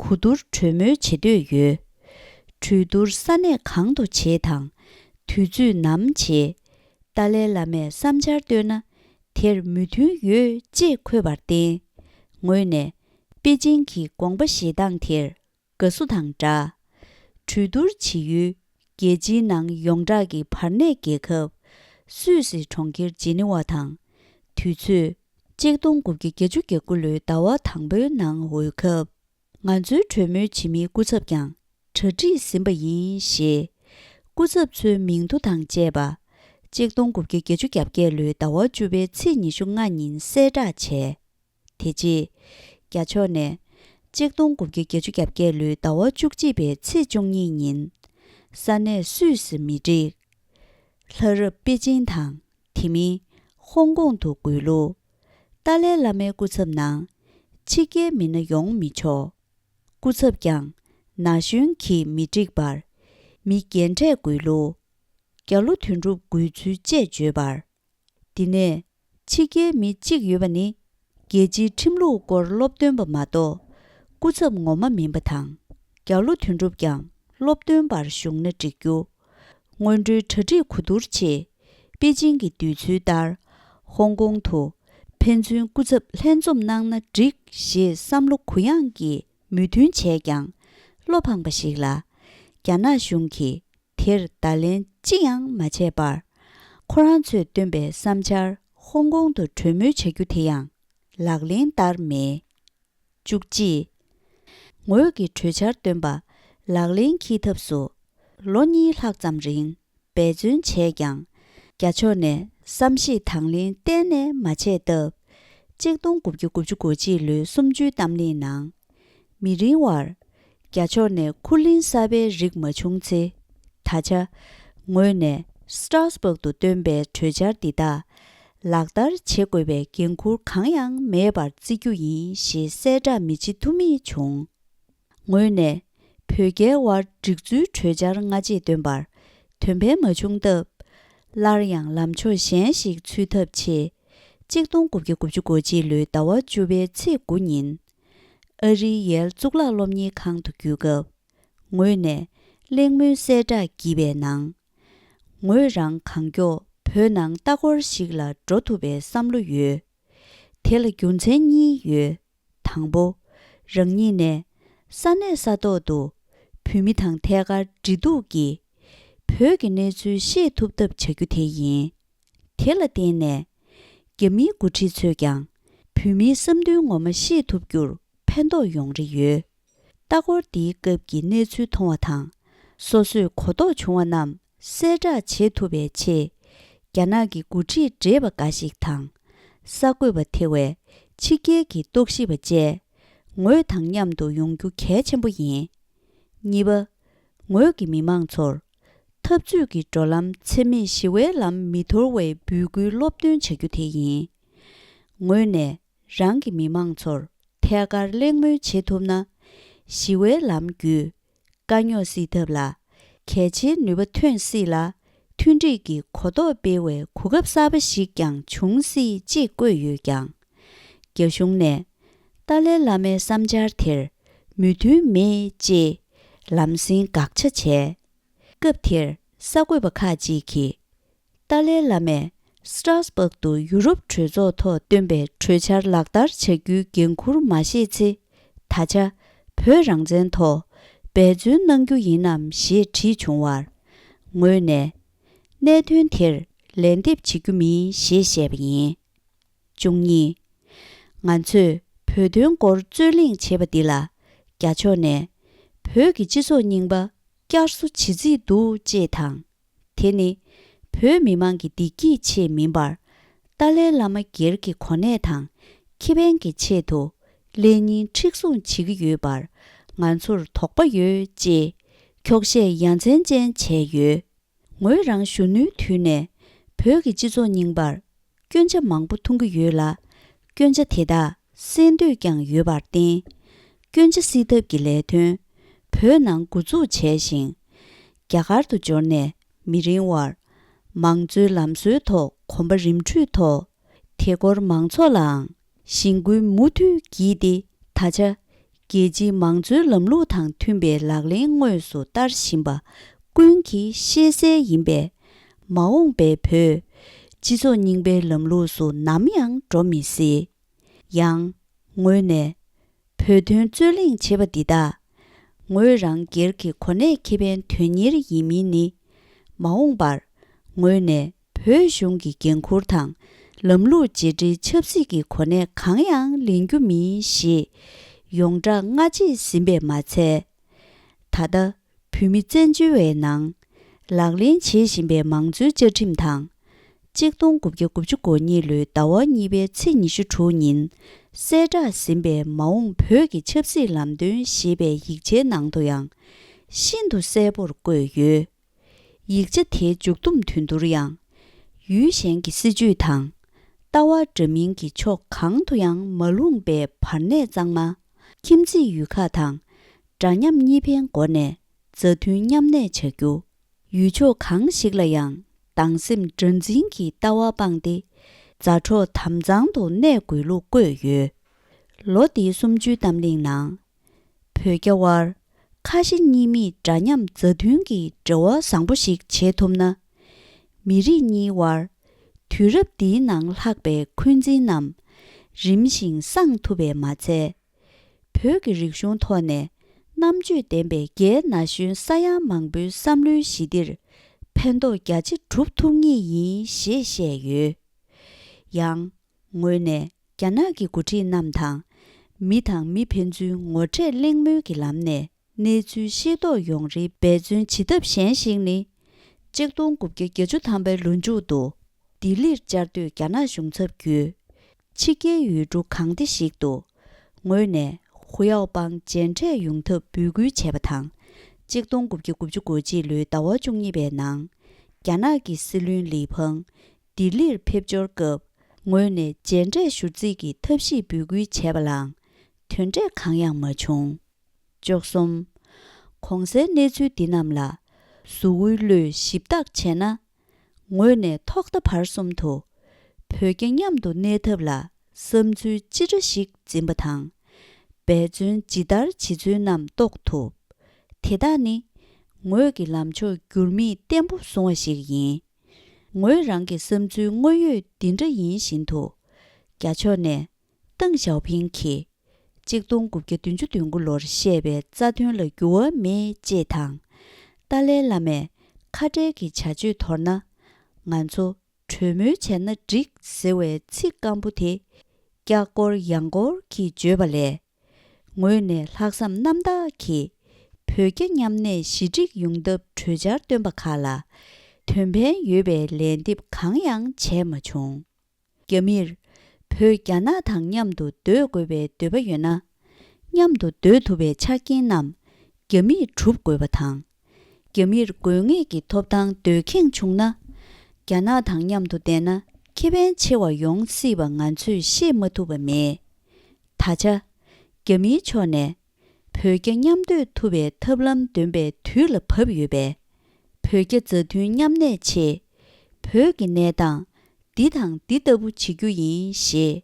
གོ་བསྡུར་གྲོས་མོལ་བྱེད་འདོད་ཡོད། གྲོས་བསྡུར་ས་གནས་གང་དུ་བྱེད་དང་། དུས་ཚོད་ནམ་བྱེད། ཏཱ་ལའི་བླ་མས་བསམ་འཆར་བཏོན་ན་དེར་མོས་མཐུན་ཡོད་ཅེས་འཁོད་པར་བརྟེན། ངོས་ནས་པེ་ཅིང་གི་དགོངས་པ་བཞེས་སྟངས་དེར་དགའ་བསུ་དང་སྦྲགས། གྲོས་བསྡུར་བྱེད་ཡུལ་རྒྱལ་སྤྱིའི་ནང་ཡོངས་གྲགས་ཀྱི་བར་གནས་རྒྱལ་ཁབ་སུད་སི་གྲོང་ཁྱེར་ཇི་ནི་ཝ་དང་། དུས་ཚོད་གཅིག་སྟོང་དགུ་བརྒྱ་བརྒྱད་ཅུ་གྱ་དགུ་ལོའི་ཟླ་བ་དང་པོའི་ནང་འོས་འཁབ། ང་ཚོའི་གྲོས་མོལ་བྱེད་མིའི་སྐུ་ཚབ་ཀྱང་གྲ་སྒྲིག་ཟིན་པ་ཡིན་ཞེས། སྐུ་ཚབ་ཚོའི་མིང་ཐོ་དང་བཅས་པ། གཅིག་སྟོང་དགུ་བརྒྱ་བརྒྱད་ཅུ་གྱ་བརྒྱད་ལོའི་ཟླ་བ་བཅུ་པའི་ཚེས་ཉི་ཤུ་ལྔ་ཉིན་གསལ་བསྒྲགས་བྱས། དེ་རྗེས། རྒྱ་ཕྱོགས་ནས་གཅིག་སྟོང་དགུ་བརྒྱ་བརྒྱད་ཅུ་གྱ་བརྒྱད་ལོའི་ཟླ་བ་བཅུ་གཅིག་པའི་ཚེས་བཅུ་གཉིས་ཉིན། ས་གནས་སུད་སི་མི་རིགས། ལྷ་རབ་པེ་ཅིན་དང་། དེ་མིན། ཧོང་ཀོང་དུ་འགོད་ལུགས། ཏཱ་ལའི་བླ་མའི་སྐུ་ཚབ་ནང་། ཕྱི་རྒྱལ་མི་སྣ་ཡོང་མི་ཆོག་སྐུ་ཚབ་ཀྱང་ན་གཞོན་གྱིས་མི་འགྲིག་པར། མི་རྒན་གྲས་འགོད་ལུགས། རྒྱ་ལོ་དོན་གྲུབ་འགོད་ཚུལ་བཅས་བརྗོད་པར། འདི་ནས་ཕྱི་རྒྱལ་མི་གཅིག་ཡོད་པ་ནི། རྒྱལ་སྤྱིའི་ཁྲིམས་ལུགས་སྐོར་སློབ་སྟོན་པ་མ་གཏོགས། སྐུ་ཚབ་ངོ་མ་མིན་པ་དང་། རྒྱ་ལོ་དོན་གྲུབ་ཀྱང་སློབ་སྟོན་པར་ཞུགས་ན་འགྲིག་རྒྱུ། སྔོན་འགྲོའི་གྲ་སྒྲིག་གོ་བསྡུར་ཆེད། པེ་ཅིང་གི་དུས་ཚོད་ལྟར། ཧོང་ཀོང་དུ་ཕན་ཚུན་སྐུ་ཚབ་ལྷན་འཛོམས་གནང་ན་འགྲིག་ཞེས་བསམ་བློ་གུ་ཡངས་ཀྱིས་མོས་མཐུན་བྱས་ཀྱང་། བློ་ཕངས་པ་ཞིག་ལ། རྒྱ་ནག་གཞུང་གིས་དེར་བརྡ་ལན་ཅི་ཡང་མ་བྱས་པར། ཁོ་རང་ཚོས་བཏོན་པའི་བསམ་འཆར་ཧོང་ཀོང་དུ་གྲོས་མོལ་བྱ་རྒྱུ་དེ་ཡང་ལག་ལེན་བསྟར་མེད། བཅུ་གཅིག་ངོས་ཀྱི་གྲོས་འཆར་བཏོན་པ་ལག་ལེན་འཁྱེར་ཐབས་སུ་ལོ་གཉིས་ལྷག་ཙམ་རིང་འབད་བརྩོན་བྱས་ཀྱང་། རྒྱ་ཕྱོགས་ནས་བསམ་ཤེས་དང་ལེན་གཏན་ནས་མ་བྱས་སྟབས། གཅིག་སྟོང་དགུ་བརྒྱ་དགུ་བཅུ་གོ་གཅིག་ལོའི་གསུམ་བཅུའི་གཏམ་གླེང་ནང་། མི་རིང་བར། རྒྱ་ཕྱོགས་ནས་ཁུར་ལེན་གསར་པའི་རིགས་མ་བྱུང་ཚེ། ད་ཆ། ངོས་ནས་སི་ཏྲ་སི་སྦུག་ཏུ་བཏོན་པའི་གྲོས་འཆར་འདི་དག་ལག་བསྟར་བྱེད་དགོས་པའི་འགན་འཁུར་གང་ཡང་མེད་པར་བརྩི་རྒྱུ་ཡིན་ཞེས་གསལ་བསྒྲགས་མི་བྱེད་ཐུབ་མེད་བྱུང་། ངོས་ནས་བོད་རྒྱའི་དབར་སྒྲིག་འཛུལ་གྲོས་འཆར་སྔ་རྗེས་བཏོན་པར་དོན་ཕན་མ་བྱུང་སྟབས། སླར་ཡང་ལམ་ཕྱོགས་གཞན་ཞིག་འཚོལ་ཐབས་ཆེད། གཅིག་སྟོང་དགུ་བརྒྱ་དགུ་བཅུ་གོ་གཅིག་ལོའི་ཟླ་བ་བཅུ་པའི་ཚེས་དགུ་ཉིན། ཨ་རིའི་ཡེལ་གཙུག་ལག་སློབ་གཉེར་ཁང་དུ་འགྱུར་སྐབས། ངོས་ནས་གླེང་མོལ་གསལ་བསྒྲགས་བགྱིས་པའི་ནང་། ངོས་རང་གང་མགྱོགས་བོད་ནང་ལྟ་སྐོར་ཞིག་ལ་འགྲོ་ཐུབ་པའི་བསམ་བློ་ཡོད། དེ་ལ་རྒྱུ་མཚན་གཉིས་ཡོད། དང་པོ། རང་ཉིད་ནས་ས་གནས་ས་ཐོག་ཏུ་བོད་མི་དང་ཐད་ཀར་འབྲེལ་གཏུག་གིས་བོད་ཀྱི་གནས་ཚུལ་ཤེས་ཐུབ་ཐབས་བྱ་རྒྱུ་དེ་ཡིན། དེ་ལ་བརྟེན་ནས་རྒྱ་མིའི་འགོ་ཁྲིད་ཚོས་ཀྱང་བོད་མིའི་བསམ་འདུན་ངོ་མ་ཤེས་ཐུབ་རྒྱུར་ཕན་ཐོགས་ཡོང་རེ་ཡོད། ལྟ་སྐོར་འདིའི་སྐབས་ཀྱི་གནས་ཚུལ་མཐོང་བ་དང་། སོ་སོས་གོ་རྟོགས་བྱུང་བ་རྣམས་གསལ་བསྒྲགས་བྱེད་ཐུབ་པའི་ཆེད། རྒྱ་ནག་གི་འགོ་ཁྲིད་བགྲེས་པ་འགའ་ཞིག་དང་། གསར་འགོད་པ་ཐེ་བའི་ཕྱི་རྒྱལ་གྱི་རྟོག་ཞིབ་པ་བཅས། ངོས་དང་མཉམ་དུ་ཡོང་རྒྱུ་གལ་ཆེན་པོ་ཡིན། གཉིས་པ། ངོས་ཀྱི་མི་མང་ཚོར། འཐབ་རྩོད་ཀྱི་འགྲོ་ལམ་འཚེ་མེད་ཞི་བའི་ལམ་མི་དོར་བའི་འབོད་སྐུལ་སློབ་སྟོན་བྱ་རྒྱུ་དེ་ཡིན། ངོས་ནས། རང་གི་མི་མང་ཚོར་ཐད་ཀར་གླེང་མོལ་བྱེད་ཐུབ་ན། ཞི་བའི་ལམ་བརྒྱུད་དཀའ་རྙོག་སེལ་ཐབས་ལ་གལ་ཆེའི་ནུས་པ་ཐོན་སྲིད་ལ། མཐུན་སྒྲིལ་གྱི་གོ་རྟོགས་སྤེལ་བའི་གོ་སྐབས་གསར་པ་ཞིག་ཀྱང་འབྱུང་སྲིད་ཅེས་བཀོད་ཡོད་ཀྱང་། རྒྱ་གཞུང་ནས་ཏཱ་ལའི་བླ་མའི་བསམ་འཆར་དེར་མོས་མཐུན་མེད་ཅེས་ལམ་སེང་དགག་བྱ་བྱས། སྐབས་དེར་གསར་འགོད་པ་ཁག་ཅིག་གིས། ཏཱ་ལའི་བླ་མས་སི་ཏྲ་སྦུག་ཏུ་ཡུ་རོབ་གྲོས་ཚོགས་ཐོག་བཏོན་པའི་གྲོས་འཆར་ལག་བསྟར་བྱ་རྒྱུའི་འགན་འཁུར་མ་བཞེས་ཚེ། ད་ཆ་བོད་རང་བཙན་ཐོག་འབད་བརྩོན་གནང་རྒྱུ་ཡིན་ནམ་ཞེས་དྲིས་བྱུང་བར། ངོས་ནས། གནད་དོན་དེར་ལན་འདེབས་བྱེད་རྒྱུ་མིན་ཞེས་བཤད་པ་ཡིན། བཅུ་གཉིས། ང་ཚོས་བོད་དོན་སྐོར་རྩོད་གླེང་བྱེད་པ་འདི་ལ། རྒྱ་ཕྱོགས་ནས་བོད་ཀྱི་སྤྱི་ཚོགས་རྙིང་པ་བསྐྱར་གསོ་བྱེད་རྩིས་འདུག་ཅེས་དང་། དེ་ནི་བོད་མི་མང་གི་བདེ་སྐྱིད་ཆེད་མིན་པར། ཏཱ་ལའི་བླ་མ་སྒེར་གྱི་གོ་གནས་དང་ཁེ་ཕན་གྱི་ཆེད་དུ་ལེ་ཉིན་མཁྲེགས་བཟུང་བྱེད་ཀྱི་ཡོད་པར་ང་ཚོར་དོགས་པ་ཡོད་ཅེས་འཁྱོག་བཤད་ཡ་མཚན་ཅན་བྱས་ཡོད། ངོས་རང་གཞོན་ནུའི་དུས་ནས་བོད་ཀྱི་སྤྱི་ཚོགས་རྙིང་པར་སྐྱོན་ཆ་མང་པོ་མཐོང་གི་ཡོད་ལ། སྐྱོན་ཆ་དེ་དག་སེལ་འདོད་ཀྱང་ཡོད་པར་བརྟེན། སྐྱོན་ཆ་སེལ་ཐབས་ཀྱི་ལས་དོན་བོད་ནང་འགོ་འཛུགས་བྱས་ཤིང་། རྒྱ་གར་དུ་འབྱོར་ནས་མི་རིང་བར་མང་གཙོའི་ལམ་སྲོལ་ཐོག་གོམ་པ་རིམ་བགྲོད་ཐོག་དེ་སྐོར་མང་ཚོགས་ལའང་གཞེན་སྐུལ་མུ་མཐུད་བགྱིས་ཏེ། ད་ཆ་རྒྱལ་སྤྱིའི་མང་གཙོའི་ལམ་ལུགས་དང་མཐུན་པའི་ལག་ལེན་དངོས་སུ་བསྟར་བཞིན་པ་ཀུན་གྱིས་ཤེས་གསལ་ཡིན་པས། མ་འོངས་པའི་བོད་སྤྱི་ཚོགས་རྙིང་པའི་ལམ་ལུགས་སུ་ནམ་ཡང་འགྲོ་མི་སྲིད། ཡང་། ངོས་ནས་བོད་དོན་རྩོད་གླེང་བྱེད་པ་འདི་དག་ངོས་རང་སྒེར་གྱི་གོ་གནས་ཁེ་ཕན་དོན་གཉེར་ཡིན་མིན་ནི། མ་འོངས་པར་ངོས་ནས་བོད་གཞུང་གི་འགན་འཁུར་དང་ལམ་ལུགས་རྗེས་འབྲེལ་ཆབ་སྲིད་ཀྱི་གོ་གནས་གང་ཡང་ལེན་རྒྱུ་མིན་ཞེས་ཡོངས་གྲགས་སྔ་རྗེས་ཟིན་པས་མ་ཚད། ད་ལྟ་བོད་མི་བཙན་བྱོལ་བའི་ནང་ལག་ལེན་བྱེད་བཞིན་པའི་མང་གཙོའི་བཅའ་ཁྲིམས་དང་། གཅིག་སྟོང་དགུ་བརྒྱ་དགུ་བཅུ་གོ་གཉིས་ལོའི་ཟླ་བ་གཉིས་པའི་ཚེས་ཉི་ཤུ་དྲུག་ཉིན་གསལ་བསྒྲགས་ཟིན་པའི་མ་འོངས་བོད་ཀྱི་ཆབ་སྲིད་ལམ་སྟོན་ཞེས་པའི་ཡིག་ཆའི་ནང་དུ་ཡང་ཤིན་ཏུ་གསལ་པོར་བཀོད་ཡོད། ཡིག་ཆ་དེའི་མཇུག་བསྡོམས་དོན་བསྡུར་ཡང་། ཡུལ་གཞན་གྱི་སྲིད་ཇུས་དང་། ལྟ་བ་འདྲ་མིན་གྱི་ཕྱོགས་གང་དུ་ཡང་མ་ལྷུང་པའི་བར་གནས་གཙང་མ། ཁྱིམ་མཚེས་ཡུལ་ཁག་དང་འདྲ་མཉམ་གཉིས་ཕན་སྒོ་ནས་མཛའ་མཐུན་མཉམ་གནས་བྱ་རྒྱུ། ཡུལ་ཕྱོགས་གང་ཞིག་ལ་ཡང་སྡང་སེམས་དགྲར་འཛིན་གྱི་ལྟ་བ་སྤངས་ཏེ། མཛའ་གྲོགས་དམ་གཙང་དུ་གནས་དགོས་ལུགས་བཀོད་ཡོད། ལོ་འདིའི་གསུམ་བཅུའི་གཏམ་གླེང་ནང་། བོད་རྒྱ་དབར་ཁ་ཞེ་གཉིས་མེད་འདྲ་མཉམ་མཛའ་མཐུན་གྱི་འབྲེལ་བ་བཟང་པོ་ཞིག་བྱེད་ཐུབ་ན། མི་རིགས་གཉིས་དབར་དུས་རབས་འདིའི་ནང་ལྷག་པའི་འཁོན་འཛིན་རྣམས་རིམ་བཞིན་སངས་ཐུབ་པས་མ་ཚད། བོད་ཀྱི་རིག་གཞུང་ཐོག་ནས་རྣམ་དཔྱོད་ལྡན་པའི་རྒན་ན་གཞོན་ས་ཡ་མང་པོའི་བསམ་བློའི་ཞི་བདེར་ཕན་ཐོགས་རྒྱ་ཆེ་གྲུབ་ཐུབ་ངེས་ཡིན་ཞེས་བཤད་ཡོད། ཡང་། ངོས་ནས་རྒྱ་ནག་གི་འགོ་ཁྲིད་རྣམས་དང་། མི་དང་མི་ཕན་ཚུན་ངོ་འཕྲད་གླེང་མོལ་གྱི་ལམ་ནས་གནས་ཚུལ་ཤེས་རྟོགས་ཡོང་རེའི་འབད་བརྩོན་བྱེད་ཐབས་གཞན་ཞིག་ནི། གཅིག་སྟོང་དགུ་བརྒྱ་བརྒྱད་ཅུ་ཐམ་པའི་ལོ་མཇུག་ཏུ། ལྡི་ལིར་བཅའ་སྡོད་རྒྱ་ནག་གཞུང་ཚབ་བརྒྱུད། ཕྱི་རྒྱལ་ཡུལ་གྲུ་གང་དེ་ཞིག་ཏུ། ངོས་ནས་ཧུ་ཡའོ་པང་མཇལ་འཕྲད་ཡོང་ཐབས་འབོད་སྐུལ་བྱས་པ་དང་། གཅིག་སྟོང་དགུ་བརྒྱ་དགུ་བཅུ་གོ་གཅིག་ལོའི་ཟླ་བ་བཅུ་གཉིས་པའི་ནང་། རྒྱ་ནག་གི་སྲིད་བློན་ལི་ཕང་། ལྡི་ལིར་ཕེབས་འབྱོར་སྐབས། ངོས་ནས་མཇལ་འཕྲད་ཞུ་རྩིས་ཀྱི་ཐབས་ཤེས་འབོད་སྐུལ་བྱས་པ་ལའང་། དོན་འབྲས་གང་ཡང་མ་བྱུང་། བཅུ་གསུམ། གོང་གསལ་གནས་ཚུལ་འདི་རྣམས་ལ། གཟུགས་འོད་བློས་ཞིབ་བརྟག་བྱས་ན། ངོས་ནས་ཐོག་མཐའ་བར་གསུམ་དུ་བོད་རྒྱ་མཉམ་དུ་གནས་ཐབས་ལ་བསམ་ཚུལ་ཅི་འདྲ་ཞིག་འཛིན་པ་དང་། འབད་བརྩོན་ཇི་ལྟར་བྱེད་ཚུལ་རྣམས་རྟོགས་ཐུབ། དེ་དག་ནི་ངོས་ཀྱི་ལམ་ཕྱོགས་འགྱུར་མེད་བརྟན་པོ་བཟུང་བ་ཞིག་ཡིན། ངོས་རང་གི་བསམ་ཚུལ་དངོས་ཡོད་འདི་འདྲ་ཡིན་བཞིན་དུ། རྒྱ་ཕྱོགས་ནས་ཏེང་ཞའོ་ཕིང་གིས་ཆིག་སྟོང་དགུ་བརྒྱ་བདུན་ཅུ་དོན་དགུ་ལོར་བཤད་པའི་རྩ་དོན་ལ་འགྱུར་བ་མེད་ཅེས་དང་། ཏཱ་ལའི་བླ་མས་ཁ་བྲལ་གྱི་བྱ་སྤྱོད་དོར་ན། ང་ཚོ་གྲོས་མོལ་བྱས་ན་འགྲིག་ཟེར་བའི་ཚིག་སྐམ་པོ་དེ། ཀྱག་ཀོར་ཡང་ཀོར་གྱིས་བརྗོད་པ་ལས། ངོས་ནས་ལྷག་བསམ་རྣམ་དག་གིས་བོད་རྒྱ་མཉམ་གནས་ཞི་འགྲིག་ཡོང་ཐབས་གྲོས་འཆར་བཏོན་པ་ཁག་ལ་དོན་ཕན་ཡོད་པའི་ལན་འདེབས་གང་ཡང་བྱས་མ་བྱུང་། རྒྱ་མིར་བོད་རྒྱ་ནག་དང་མཉམ་དུ་སྡོད་དགོས་པའི་འདོད་པ་ཡོད་ན། མཉམ་དུ་སྡོད་ཐུབ་པའི་ཆ་རྐྱེན་རྣམས་རྒྱ་མིས་གྲུབ་དགོས་པ་དང་། རྒྱ་མིར་དགོས་ངེས་ཀྱི་ཐོབ་ཐང་འདོད་ཁེངས་བྱུང་ན། རྒྱ་ནག་དང་མཉམ་དུ་བསྡད་ན་ཁེ་ཕན་ཆེ་བ་ཡོང་སྲིད་པ་ང་ཚོས་ཤེས་མ་ཐུབ་པ་མེད། ད་ཆ། རྒྱ་མིའི་ཕྱོགས་ནས་བོད་རྒྱ་མཉམ་སྡོད་ཐུབ་པའི་ཐབས་ལམ་འདོན་པའི་དུས་ལ་བབ་ཡོད་པས། བོད་རྒྱ་མཛའ་མཐུན་མཉམ་གནས་ཆེད། བོད་ཀྱི་གནས་སྟངས་འདི་དང་འདི་ལྟ་བུ་བྱེད་རྒྱུ་ཡིན་ཞེས་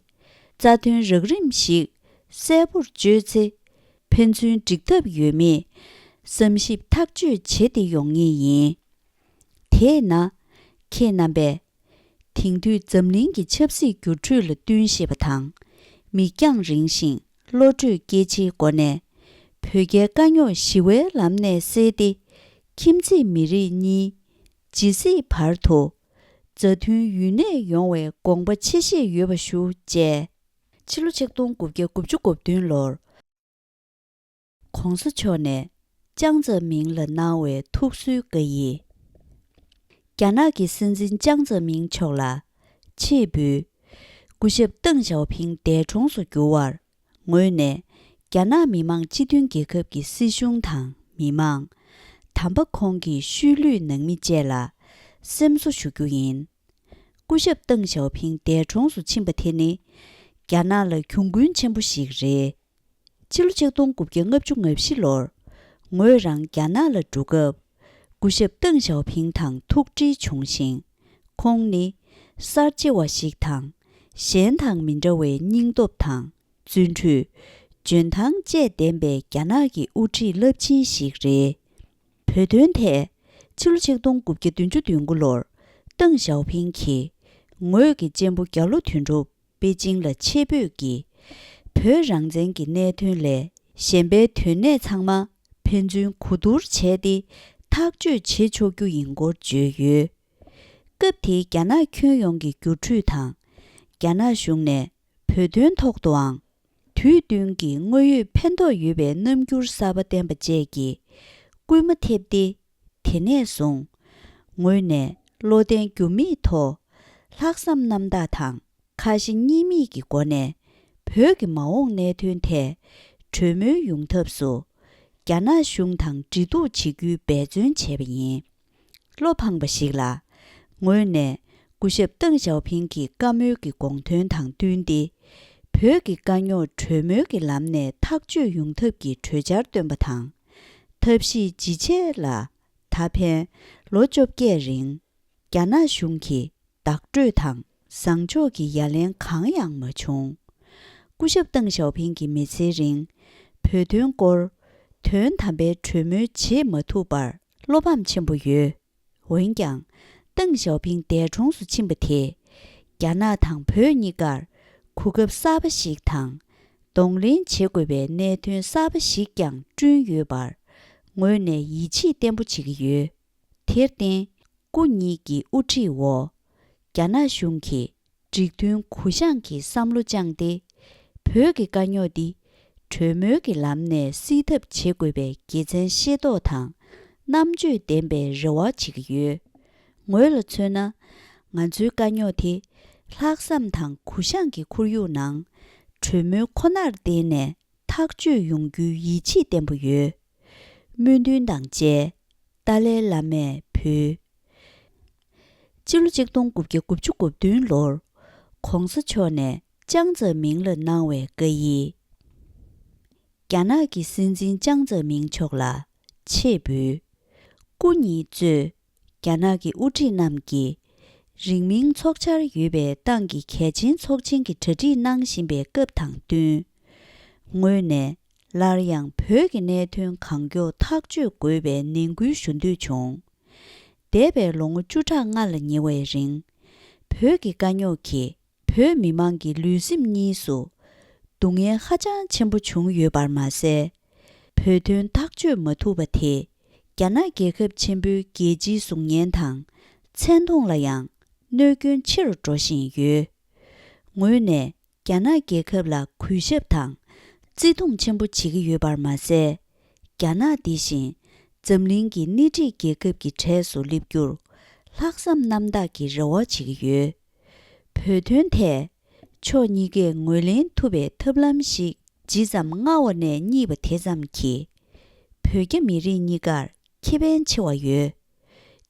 རྩ་དོན་རགས་རིམ་ཞིག་གསལ་པོར་བརྗོད་ཚེ། ཕན་ཚུན་འགྲིག་ཐབས་ཡོད་མེད་བསམ་ཞིབ་ཐག་གཅོད་བྱེད་དེ་ཡོང་ངེས་ཡིན། དེས་ན། ཁྱེད་རྣམ་པས། དེང་དུས་འཛམ་གླིང་གི་ཆབ་སྲིད་འགྱུར་འགྲོས་ལ་བསྟུན་ཤེས་པ་དང་། མིག་རྒྱང་རིང་ཞིང་བློ་གྲོས་སྐྱེད་ཆེའི་སྒོ་ནས། བོད་རྒྱའི་དཀའ་རྙོག་ཞི་བའི་ལམ་ནས་སེལ་ཏེ། ཁྱིམ་མཚེས་མི་རིགས་གཉིས་ཇི་སྲིད་བར་དུ་མཛའ་མཐུན་ཡུན་གནས་ཡོང་བའི་དགོངས་པ་ཆེ་བཞེས་ཡོད་པ་ཞུ་བཅས། ཕྱི་ལོ་ཆིག་སྟོང་དགུ་བརྒྱ་དགུ་བཅུ་གོ་བདུན་ལོར། ༸གོང་ས་མཆོག་ནས་ཅང་ཙེ་མིང་ལ་གནང་བའི་ཐུགས་གསོའི་བཀའ་ཡིག་རྒྱ་ནག་གི་སྲིད་འཛིན་ཅང་ཙེ་མིང་མཆོག་ལ་ཆེད་འབུལ། སྐུ་ཞབས་ཏེང་ཞའོ་ཕིང་འདས་གྲོངས་སུ་གྱུར་བར་ངོས་ནས་རྒྱ་ནག་མི་དམངས་སྤྱི་མཐུན་རྒྱལ་ཁབ་ཀྱི་སྲིད་གཞུང་དང་མི་མང་། དམ་པ་ཁོང་གི་ཤུལ་ལུས་ནང་མི་བཅས་ལ་སེམས་གསོ་ཞུ་རྒྱུ་ཡིན། སྐུ་ཞབས་ཏེང་ཞའོ་ཕིང་འདས་གྲོངས་སུ་ཕྱིན་པ་དེ་ནི་རྒྱ་ནག་ལ་གྱོང་གུན་ཆེན་པོ་ཞིག་རེད། ཕྱི་ལོ་ཆིག་སྟོང་དགུ་བརྒྱ་ལྔ་བཅུ་ང་བཞི་ལོར་ངོས་རང་རྒྱ་ནག་ལ་འགྲོ་སྐབས། སྐུ་ཞབས་ཏེང་ཞའོ་ཕིང་དང་ཐུག་འཕྲད་བྱུང་ཞིང་། ཁོང་ནི་གསར་བརྗེ་བ་ཞིག་དང་། གཞན་དང་མི་འདྲ་བའི་སྙིང་སྟོབས་དང་། བརྩོན་འགྲུས། འཇོན་ཐང་བཅས་ལྡན་པའི་རྒྱ་ནག་གི་དབུ་ཁྲིད་རླབས་ཆེན་ཞིག་རེད། བོད་དོན་ཐད། ཕྱི་ལོ་ཆིག་སྟོང་དགུ་བརྒྱ་བདུན་ཅུ་དོན་དགུ་ལོར། ཏེང་ཞའོ་ཕིང་གིས་ངོས་ཀྱི་གཅེན་པོ་རྒྱ་ལོ་དོན་གྲུབ་པེ་ཅིང་ལ་ཆེད་འབོད་ཀྱིས། བོད་རང་བཙན་གྱི་གནད་དོན་ལས་གཞན་པའི་དོན་གནད་ཚང་མ་ཕན་ཚུན་གོ་བསྡུར་བྱས་ཏེ་ཐག་གཅོད་བྱེད་ཆོག་རྒྱུ་ཡིན་སྐོར་བརྗོད་ཡོད། སྐབས་དེའི་རྒྱ་ནག་ཁྱོན་ཡོངས་ཀྱི་འགྱུར་འགྲོས་དང་། རྒྱ་ནག་གཞུང་ནས་བོད་དོན་ཐོག་ཏུའང་། དུས་བསྟུན་གྱི་དངོས་ཡོད་ཕན་ཐོགས་ཡོད་པའི་རྣམ་འགྱུར་གསར་པ་བསྟན་པ་བཅས་ཀྱིས་སྐུལ་མ་ཐེབས་ཏེ། དེ་ནས་བཟུང་། ངོས་ནས་བློ་བརྟན་འགྱུར་མེད་ཐོག་ལྷག་བསམ་རྣམ་དག་དང་ཁ་ཞེ་གཉིས་མེད་ཀྱི་སྒོ་ནས། བོད་ཀྱི་མ་འོངས་གནད་དོན་ཐད་གྲོས་མོལ་ཡོང་ཐབས་སུ། རྒྱ་ནག་གཞུང་དང་འབྲེལ་གཏུག་བྱེད་རྒྱུའི་འབད་བརྩོན་བྱས་པ་ཡིན། བློ་ཕངས་པ་ཞིག་ལ། ངོས་ནས་སྐུ་ཞབས་ཏེང་ཞའོ་ཕིང་གི་བཀའ་མོལ་གྱི་དགོངས་དོན་དང་བསྟུན་ཏེ། བོད་ཀྱི་དཀའ་རྙོག་གྲོས་མོལ་གྱི་ལམ་ནས་ཐག་གཅོད་ཡོང་ཐབས་ཀྱི་གྲོས་འཆར་བཏོན་པ་དང་། ཐབས་ཤེས་ཇི་བྱས་ལ་ད་ཕན་ལོ་བཅོ་བརྒྱད་རིང་། རྒྱ་ནག་གཞུང་གི་བདག་སྤྲོད་དང་བཟང་ཕྱོགས་ཀྱི་ཡ་ལན་གང་ཡང་མ་བྱུང་། སྐུ་ཞབས་ཏེང་ཞའོ་ཕིང་གིས་མི་ཚེའི་རིང་བོད་དོན་སྐོར་དོན་དམ་པའི་གྲོས་མོལ་བྱེད་མ་ཐུབ་པར་བློ་ཕམ་ཆེན་པོ་ཡོད། འོན་ཀྱང་། ཏེང་ཞའོ་ཕིང་འདས་གྲོངས་སུ་ཕྱིན་པ་དེས། རྒྱ་ནག་དང་བོད་གཉིས་ཀར་གོ་སྐབས་གསར་པ་ཞིག་དང་། གདོང་ལེན་བྱེད་དགོས་པའི་གནད་དོན་གསར་པ་ཞིག་ཀྱང་བསྐྲུན་ཡོད་པར། ངོས་ནས་ཡིད་ཆེས་བརྟན་པོ་བྱེད་ཀྱི་ཡོད། དེར་བརྟེན། སྐུ་ཉིད་ཀྱི་དབུ་ཁྲིད་འོག་རྒྱ་ནག་གཞུང་གིས་འགྲིག་མཐུན་གུ་བཤངས་ཀྱི་བསམ་བློ་བཅངས་ཏེ། བོད་ཀྱི་དཀའ་རྙོག་འདི་གྲོས་མོལ་གྱི་ལམ་ནས་སེལ་ཐབས་བྱེད་དགོས་པའི་དགེ་མཚན་ཤེས་རྟོགས་དང་རྣམ་དཔྱོད་ལྡན་པའི་རེ་བ་བྱེད་ཀྱི་ཡོད། ངོས་ལ་མཚོན་ན། ང་ཚོའི་དཀའ་རྙོག་དེ་ལྷག་བསམ་དང་གུ་བཤངས་ཀྱི་ཁོར་ཡུག་ནང་གྲོས་མོལ་ཁོ་ནར་བརྟེན་ནས་ཐག་གཅོད་ཡོང་རྒྱུའི་ཡིད་ཆེས་བརྟན་པོ་ཡོད། སྨོན་འདུན་དང་བཅས་ཏཱ་ལའི་བླ་མས་ཕུལ། སྤྱི་ལོ་ཆིག་སྟོང་དགུ་བརྒྱ་དགུ་བཅུ་གོ་བདུན་ལོར་༸གོང་ས་མཆོག་ནས་ཅང་ཙེ་མིང་ལ་གནང་བའི་བཀའ་ཡིག་རྒྱ་ནག་གི་སྲིད་འཛིན་ཅང་ཙེ་མིང་མཆོག་ལ་ཆེད་འབུལ། སྐུ་ཉིད་གཙོས་རྒྱ་ནག་གི་དབུ་ཁྲིད་རྣམས་ཀྱིས་ རིང་མིན་འཚོགས་འཆར་ཡོད་པའི་ཏང་གི་གལ་ཆེན་ཚོགས་ཆེན་གྱི་གྲ་སྒྲིག་གནང་བཞིན་པའི་སྐབས་དང་བསྟུན། ངོས་ནས་སླར་ཡང་བོད་ཀྱི་གནད་དོན་གང་མགྱོགས་ཐག་གཅོད་དགོས་པའི་ནན་སྐུལ་ཞུ་འདོད་བྱུང་། འདས་པའི་ལོ་ངོ་བཅུ་ཕྲག་ལྔ་ལ་ཉེ་བའི་རིང་། བོད་ཀྱི་དཀའ་རྙོག་གིས་བོད་མི་མང་གི་ལུས་སེམས་གཉིས་སུ་སྡུག་བསྔལ་ཧ་ཅང་ཆེན་པོ་བྱུང་ཡོད་པར་མ་ཟད། བོད་དོན་ཐག་གཅོད་མ་ཐུབ་པ་དེས་རྒྱ་ནག་རྒྱལ་ཁབ་ཆེན་པོའི་རྒྱལ་སྤྱིའི་གཟུགས་བརྙན་དང་མཚན་མཐོང་ལ་ཡང་གནོད་སྐྱོན་ཆེ་རུ་འགྲོ་བཞིན་ཡོད། ངོས་ནས་རྒྱ་ནག་རྒྱལ་ཁབ་ལ་གུས་ཞབས་དང་བརྩི་མཐོང་ཆེན་པོ་བྱེད་ཀྱི་ཡོད་པར་མ་ཟད། རྒྱ་ནག་འདི་བཞིན་འཛམ་གླིང་གི་སྣེ་ཁྲིད་རྒྱལ་ཁབ་ཀྱི་གྲས་སུ་སླེབས་རྒྱུར་ལྷག་བསམ་རྣམ་དག་གི་རེ་བ་བྱེད་ཀྱི་ཡོད། བོད་དོན་ཐད་ཕྱོགས་གཉིས་ཀས་ངོས་ལེན་ཐུབ་པའི་ཐབས་ལམ་ཞིག་ཇི་ཙམ་སྔ་བ་ནས་རྙེད་པ་དེ་ཙམ་གྱིས། བོད་རྒྱ་མི་རིགས་གཉིས་ཀར་ཁེ་ཕན་ཆེ་བ་ཡོད།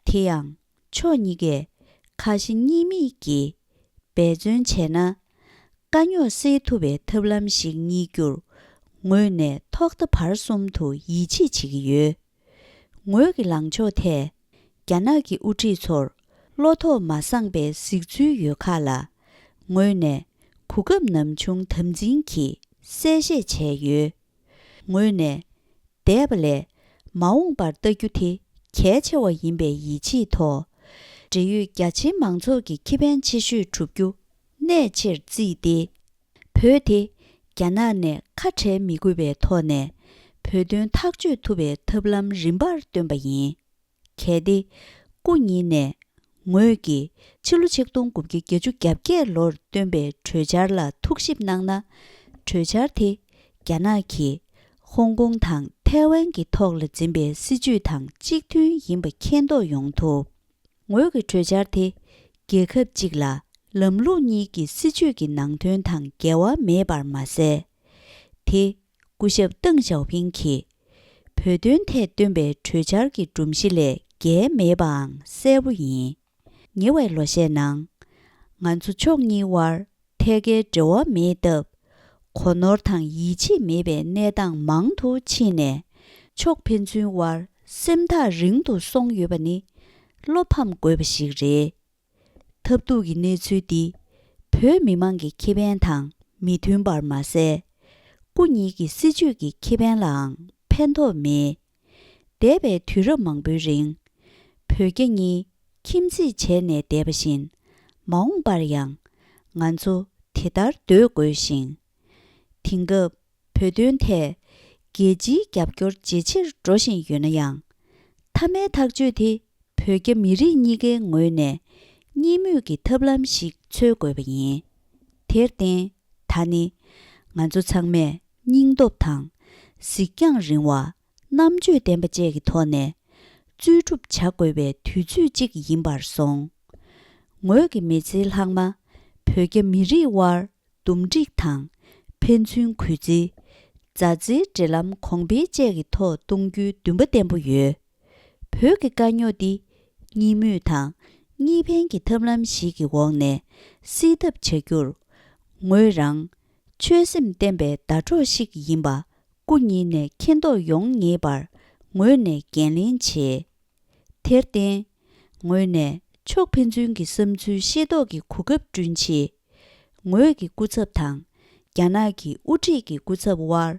དེ་ཡང་ཕྱོགས་གཉིས་ཀས་ཁ་ཞེ་གཉིས་མེད་ཀྱིས་འབད་བརྩོན་བྱས་ན། དཀའ་རྙོག་སེལ་ཐུབ་པའི་ཐབས་ལམ་ཞིག་རྙེད་རྒྱུར་ངོས་ནས་ཐོག་མཐའ་བར་གསུམ་དུ་ཡིད་ཆེས་བྱེད་ཀྱི་ཡོད། ངོས་ཀྱི་ལངས་ཕྱོགས་ཐད། རྒྱ་ནག་གི་དབུ་ཁྲིད་ཚོར་བློ་ཐོག་མ་སངས་པའི་གཟིགས་ཚུལ་ཡོད་ཁག་ལ། ངོས་ནས་གོ་སྐབས་ནམ་བྱུང་དམ་འཛིན་གྱིས་གསལ་བཤད་བྱས་ཡོད། ངོས་ནས། འདས་པ་ལས་མ་འོངས་པར་ལྟ་རྒྱུ་དེ་གལ་ཆེ་བ་ཡིན་པའི་ཡིད་ཆེས་ཐོག་འབྲེལ་ཡོད་རྒྱ་ཆེའི་མང་ཚོགས་ཀྱི་ཁེ་ཕན་ཆེ་ཤོས་སྒྲུབ་རྒྱུ་གནད་ཆེར་བརྩིས་ཏེ། བོད་དེ་རྒྱ་ནག་ནས་ཁ་བྲལ་མི་དགོས་པའི་ཐོག་ནས་བོད་དོན་ཐག་གཅོད་ཐུབ་པའི་ཐབས་ལམ་རིམ་པར་བཏོན་པ་ཡིན། གལ་ཏེ། སྐུ་ཉིད་ནས་ངོས་ཀྱིས་ཕྱི་ལོ་ཆིག་སྟོང་དགུ་བརྒྱ་བརྒྱད་ཅུ་གྱ་བརྒྱད་ལོར་བཏོན་པའི་གྲོས་འཆར་ལ་ཐུགས་ཞིབ་གནང་ན། གྲོས་འཆར་དེ་རྒྱ་ནག་གིས་ཧོང་ཀོང་དང་ཐའེ་ཝན་གྱི་ཐོག་ལ་འཛིན་པའི་སྲིད་བྱུས་དང་གཅིག་མཐུན་ཡིན་པ་མཁྱེན་རྟོགས་ཡོང་ཐུབ། ངོས་ཀྱི་གྲོས་འཆར་དེ་རྒྱལ་ཁབ་གཅིག་ལ་ལམ་ལུགས་གཉིས་ཀྱི་སྲིད་བྱུས་ཀྱི་ནང་དོན་དང་འགལ་བ་མེད་པར་མ་ཟད། དེ། སྐུ་ཞབས་ཏེང་ཞའོ་ཕིང་གིས་བོད་དོན་ཐད་བཏོན་པའི་གྲོས་འཆར་གྱི་སྒྲོམ་གཞི་ལས་འགལ་མེད་པའང་གསལ་པོ་ཡིན། ཉེ་བའི་ལོ་ཤས་ནང་། ང་ཚོ་ཕྱོགས་གཉིས་དབར་ཐད་ཀའི་འབྲེལ་བ་མེད་སྟབས། གོ་ནོར་དང་ཡིད་ཆེས་མེད་པའི་གནས་སྟངས་མང་དུ་ཕྱིན་ནས། ཕྱོགས་ཕན་ཚུན་དབར་སེམས་ཐག་རིང་དུ་སོང་ཡོད་པ་ནི་བློ་ཕམ་དགོས་པ་ཞིག་རེད། ཐབས་སྡུག་གི་གནས་ཚུལ་འདི་བོད་མི་མང་གི་ཁེ་ཕན་དང་མི་མཐུན་པར་མ་ཟད། སྐུ་ཉིད་ཀྱི་སྲིད་བྱུས་ཀྱི་ཁེ་ཕན་ལའང་ཕན་ཐོགས་མེད། འདས་པའི་དུས་རབས་མང་པོའི་རིང་། བོད་རྒྱ་གཉིས་ཁྱིམ་མཚེས་བྱས་ནས་བསྡད་པ་བཞིན། མ་འོངས་པར་ཡང་ང་ཚོ་དེ་ལྟར་སྡོད་དགོས་ཤིང་། དེང་སྐབས་བོད་དོན་ཐད་རྒྱལ་སྤྱིའི་རྒྱབ་སྐྱོར་ཇེ་ཆེར་འགྲོ་བཞིན་ཡོད་ན་ཡང་། མཐའ་མའི་ཐག་གཅོད་དེ་བོད་རྒྱ་མི་རིགས་གཉིས་ཀའི་ངོས་ནས་གཉིས་མོས་ཀྱི་ཐབས་ལམ་ཞིག་འཚོལ་དགོས་པ་ཡིན། དེར་བརྟེན། ད་ནི་ང་ཚོ་ཚང་མས་སྙིང་སྟོབས་དང་། གཟིགས་རྒྱང་རིང་བ། རྣམ་དཔྱོད་ལྡན་པ་བཅས་ཀྱི་ཐོག་ནས་རྩོད་སྒྲུབ་བྱ་དགོས་པའི་དུས་ཚོད་ཅིག་ཡིན་པར་སོང་། ངོས་ཀྱི་མི་ཚེའི་ལྷག་མ་བོད་རྒྱ་མི་རིགས་དབར་འདུམ་འགྲིག་དང་ཕན་ཚུན་གུས་བརྩི། མཛའ་བརྩེའི་འབྲེལ་ལམ་གོང་འཕེལ་བཅས་ཀྱི་ཐོག་གཏོང་རྒྱུའི་འདུན་པ་བརྟན་པོ་ཡོད། བོད་ཀྱི་དཀའ་རྙོག་འདི་གཉིས་མོས་དང་གཉིས་ཕན་གྱི་ཐབས་ལམ་ཞིག་གི་འོག་ནས་སེལ་ཐབས་བྱ་རྒྱུར། ངོས་རང་ཆོད་སེམས་བརྟན་པའི་ཟླ་གྲོགས་ཤིག་ཡིན་པ་སྐུ་ཉིད་ནས་མཁྱེན་རྟོགས་ཡོང་ངེས་པར་ངོས་ནས་འགན་ལེན་བྱེད། དེར་བརྟེན། ངོས་ནས་ཕྱོགས་ཕན་ཚུན་གྱི་བསམ་ཚུལ་ཤེས་རྟོགས་ཀྱི་གོ་སྐབས་བསྐྲུན་ཆེད། ངོས་ཀྱི་སྐུ་ཚབ་དང་རྒྱ་ནག་གི་དབུ་ཁྲིད་ཀྱི་སྐུ་ཚབ་དབར་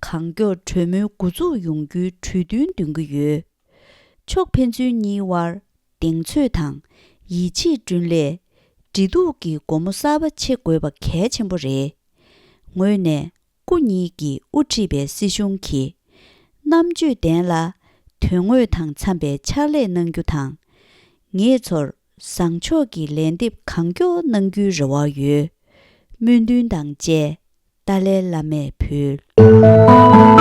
གང་མགྱོགས་གྲོས་མོལ་འགོ་འཛུགས་ཡོང་རྒྱུའི་གྲོས་མཐུན་འདོན་གྱི་ཡོད། ཕྱོགས་ཕན་ཚུན་གཉིས་དབར་གདེང་ཚོད་དང་ཡིད་ཆེས་བསྐྲུན་སླད། འབྲེལ་གཏུག་གི་སྒོ་མོ་གསར་པ་ཕྱེ་དགོས་པ་གལ་ཆེན་པོ་རེད། ངོས་ནས་སྐུ་ཉིད་ཀྱིས་དབུ་ཁྲིད་པའི་སྲིད་གཞུང་གིས་རྣམ་དཔྱོད་ལྡན་ལ་དོན་དངོས་དང་འཚམས་པའི་ཕྱག་ལས་གནང་རྒྱུ་དང་། ངེད་ཚོར་བཟང་ཕྱོགས་ཀྱི་ལན་འདེབས་གང་མགྱོགས་གནང་རྒྱུའི་རེ་བ་ཡོད། སྨོན་འདུན་དང་བཅས་ཏཱ་ལའི་བླ་མས་ཕུལ།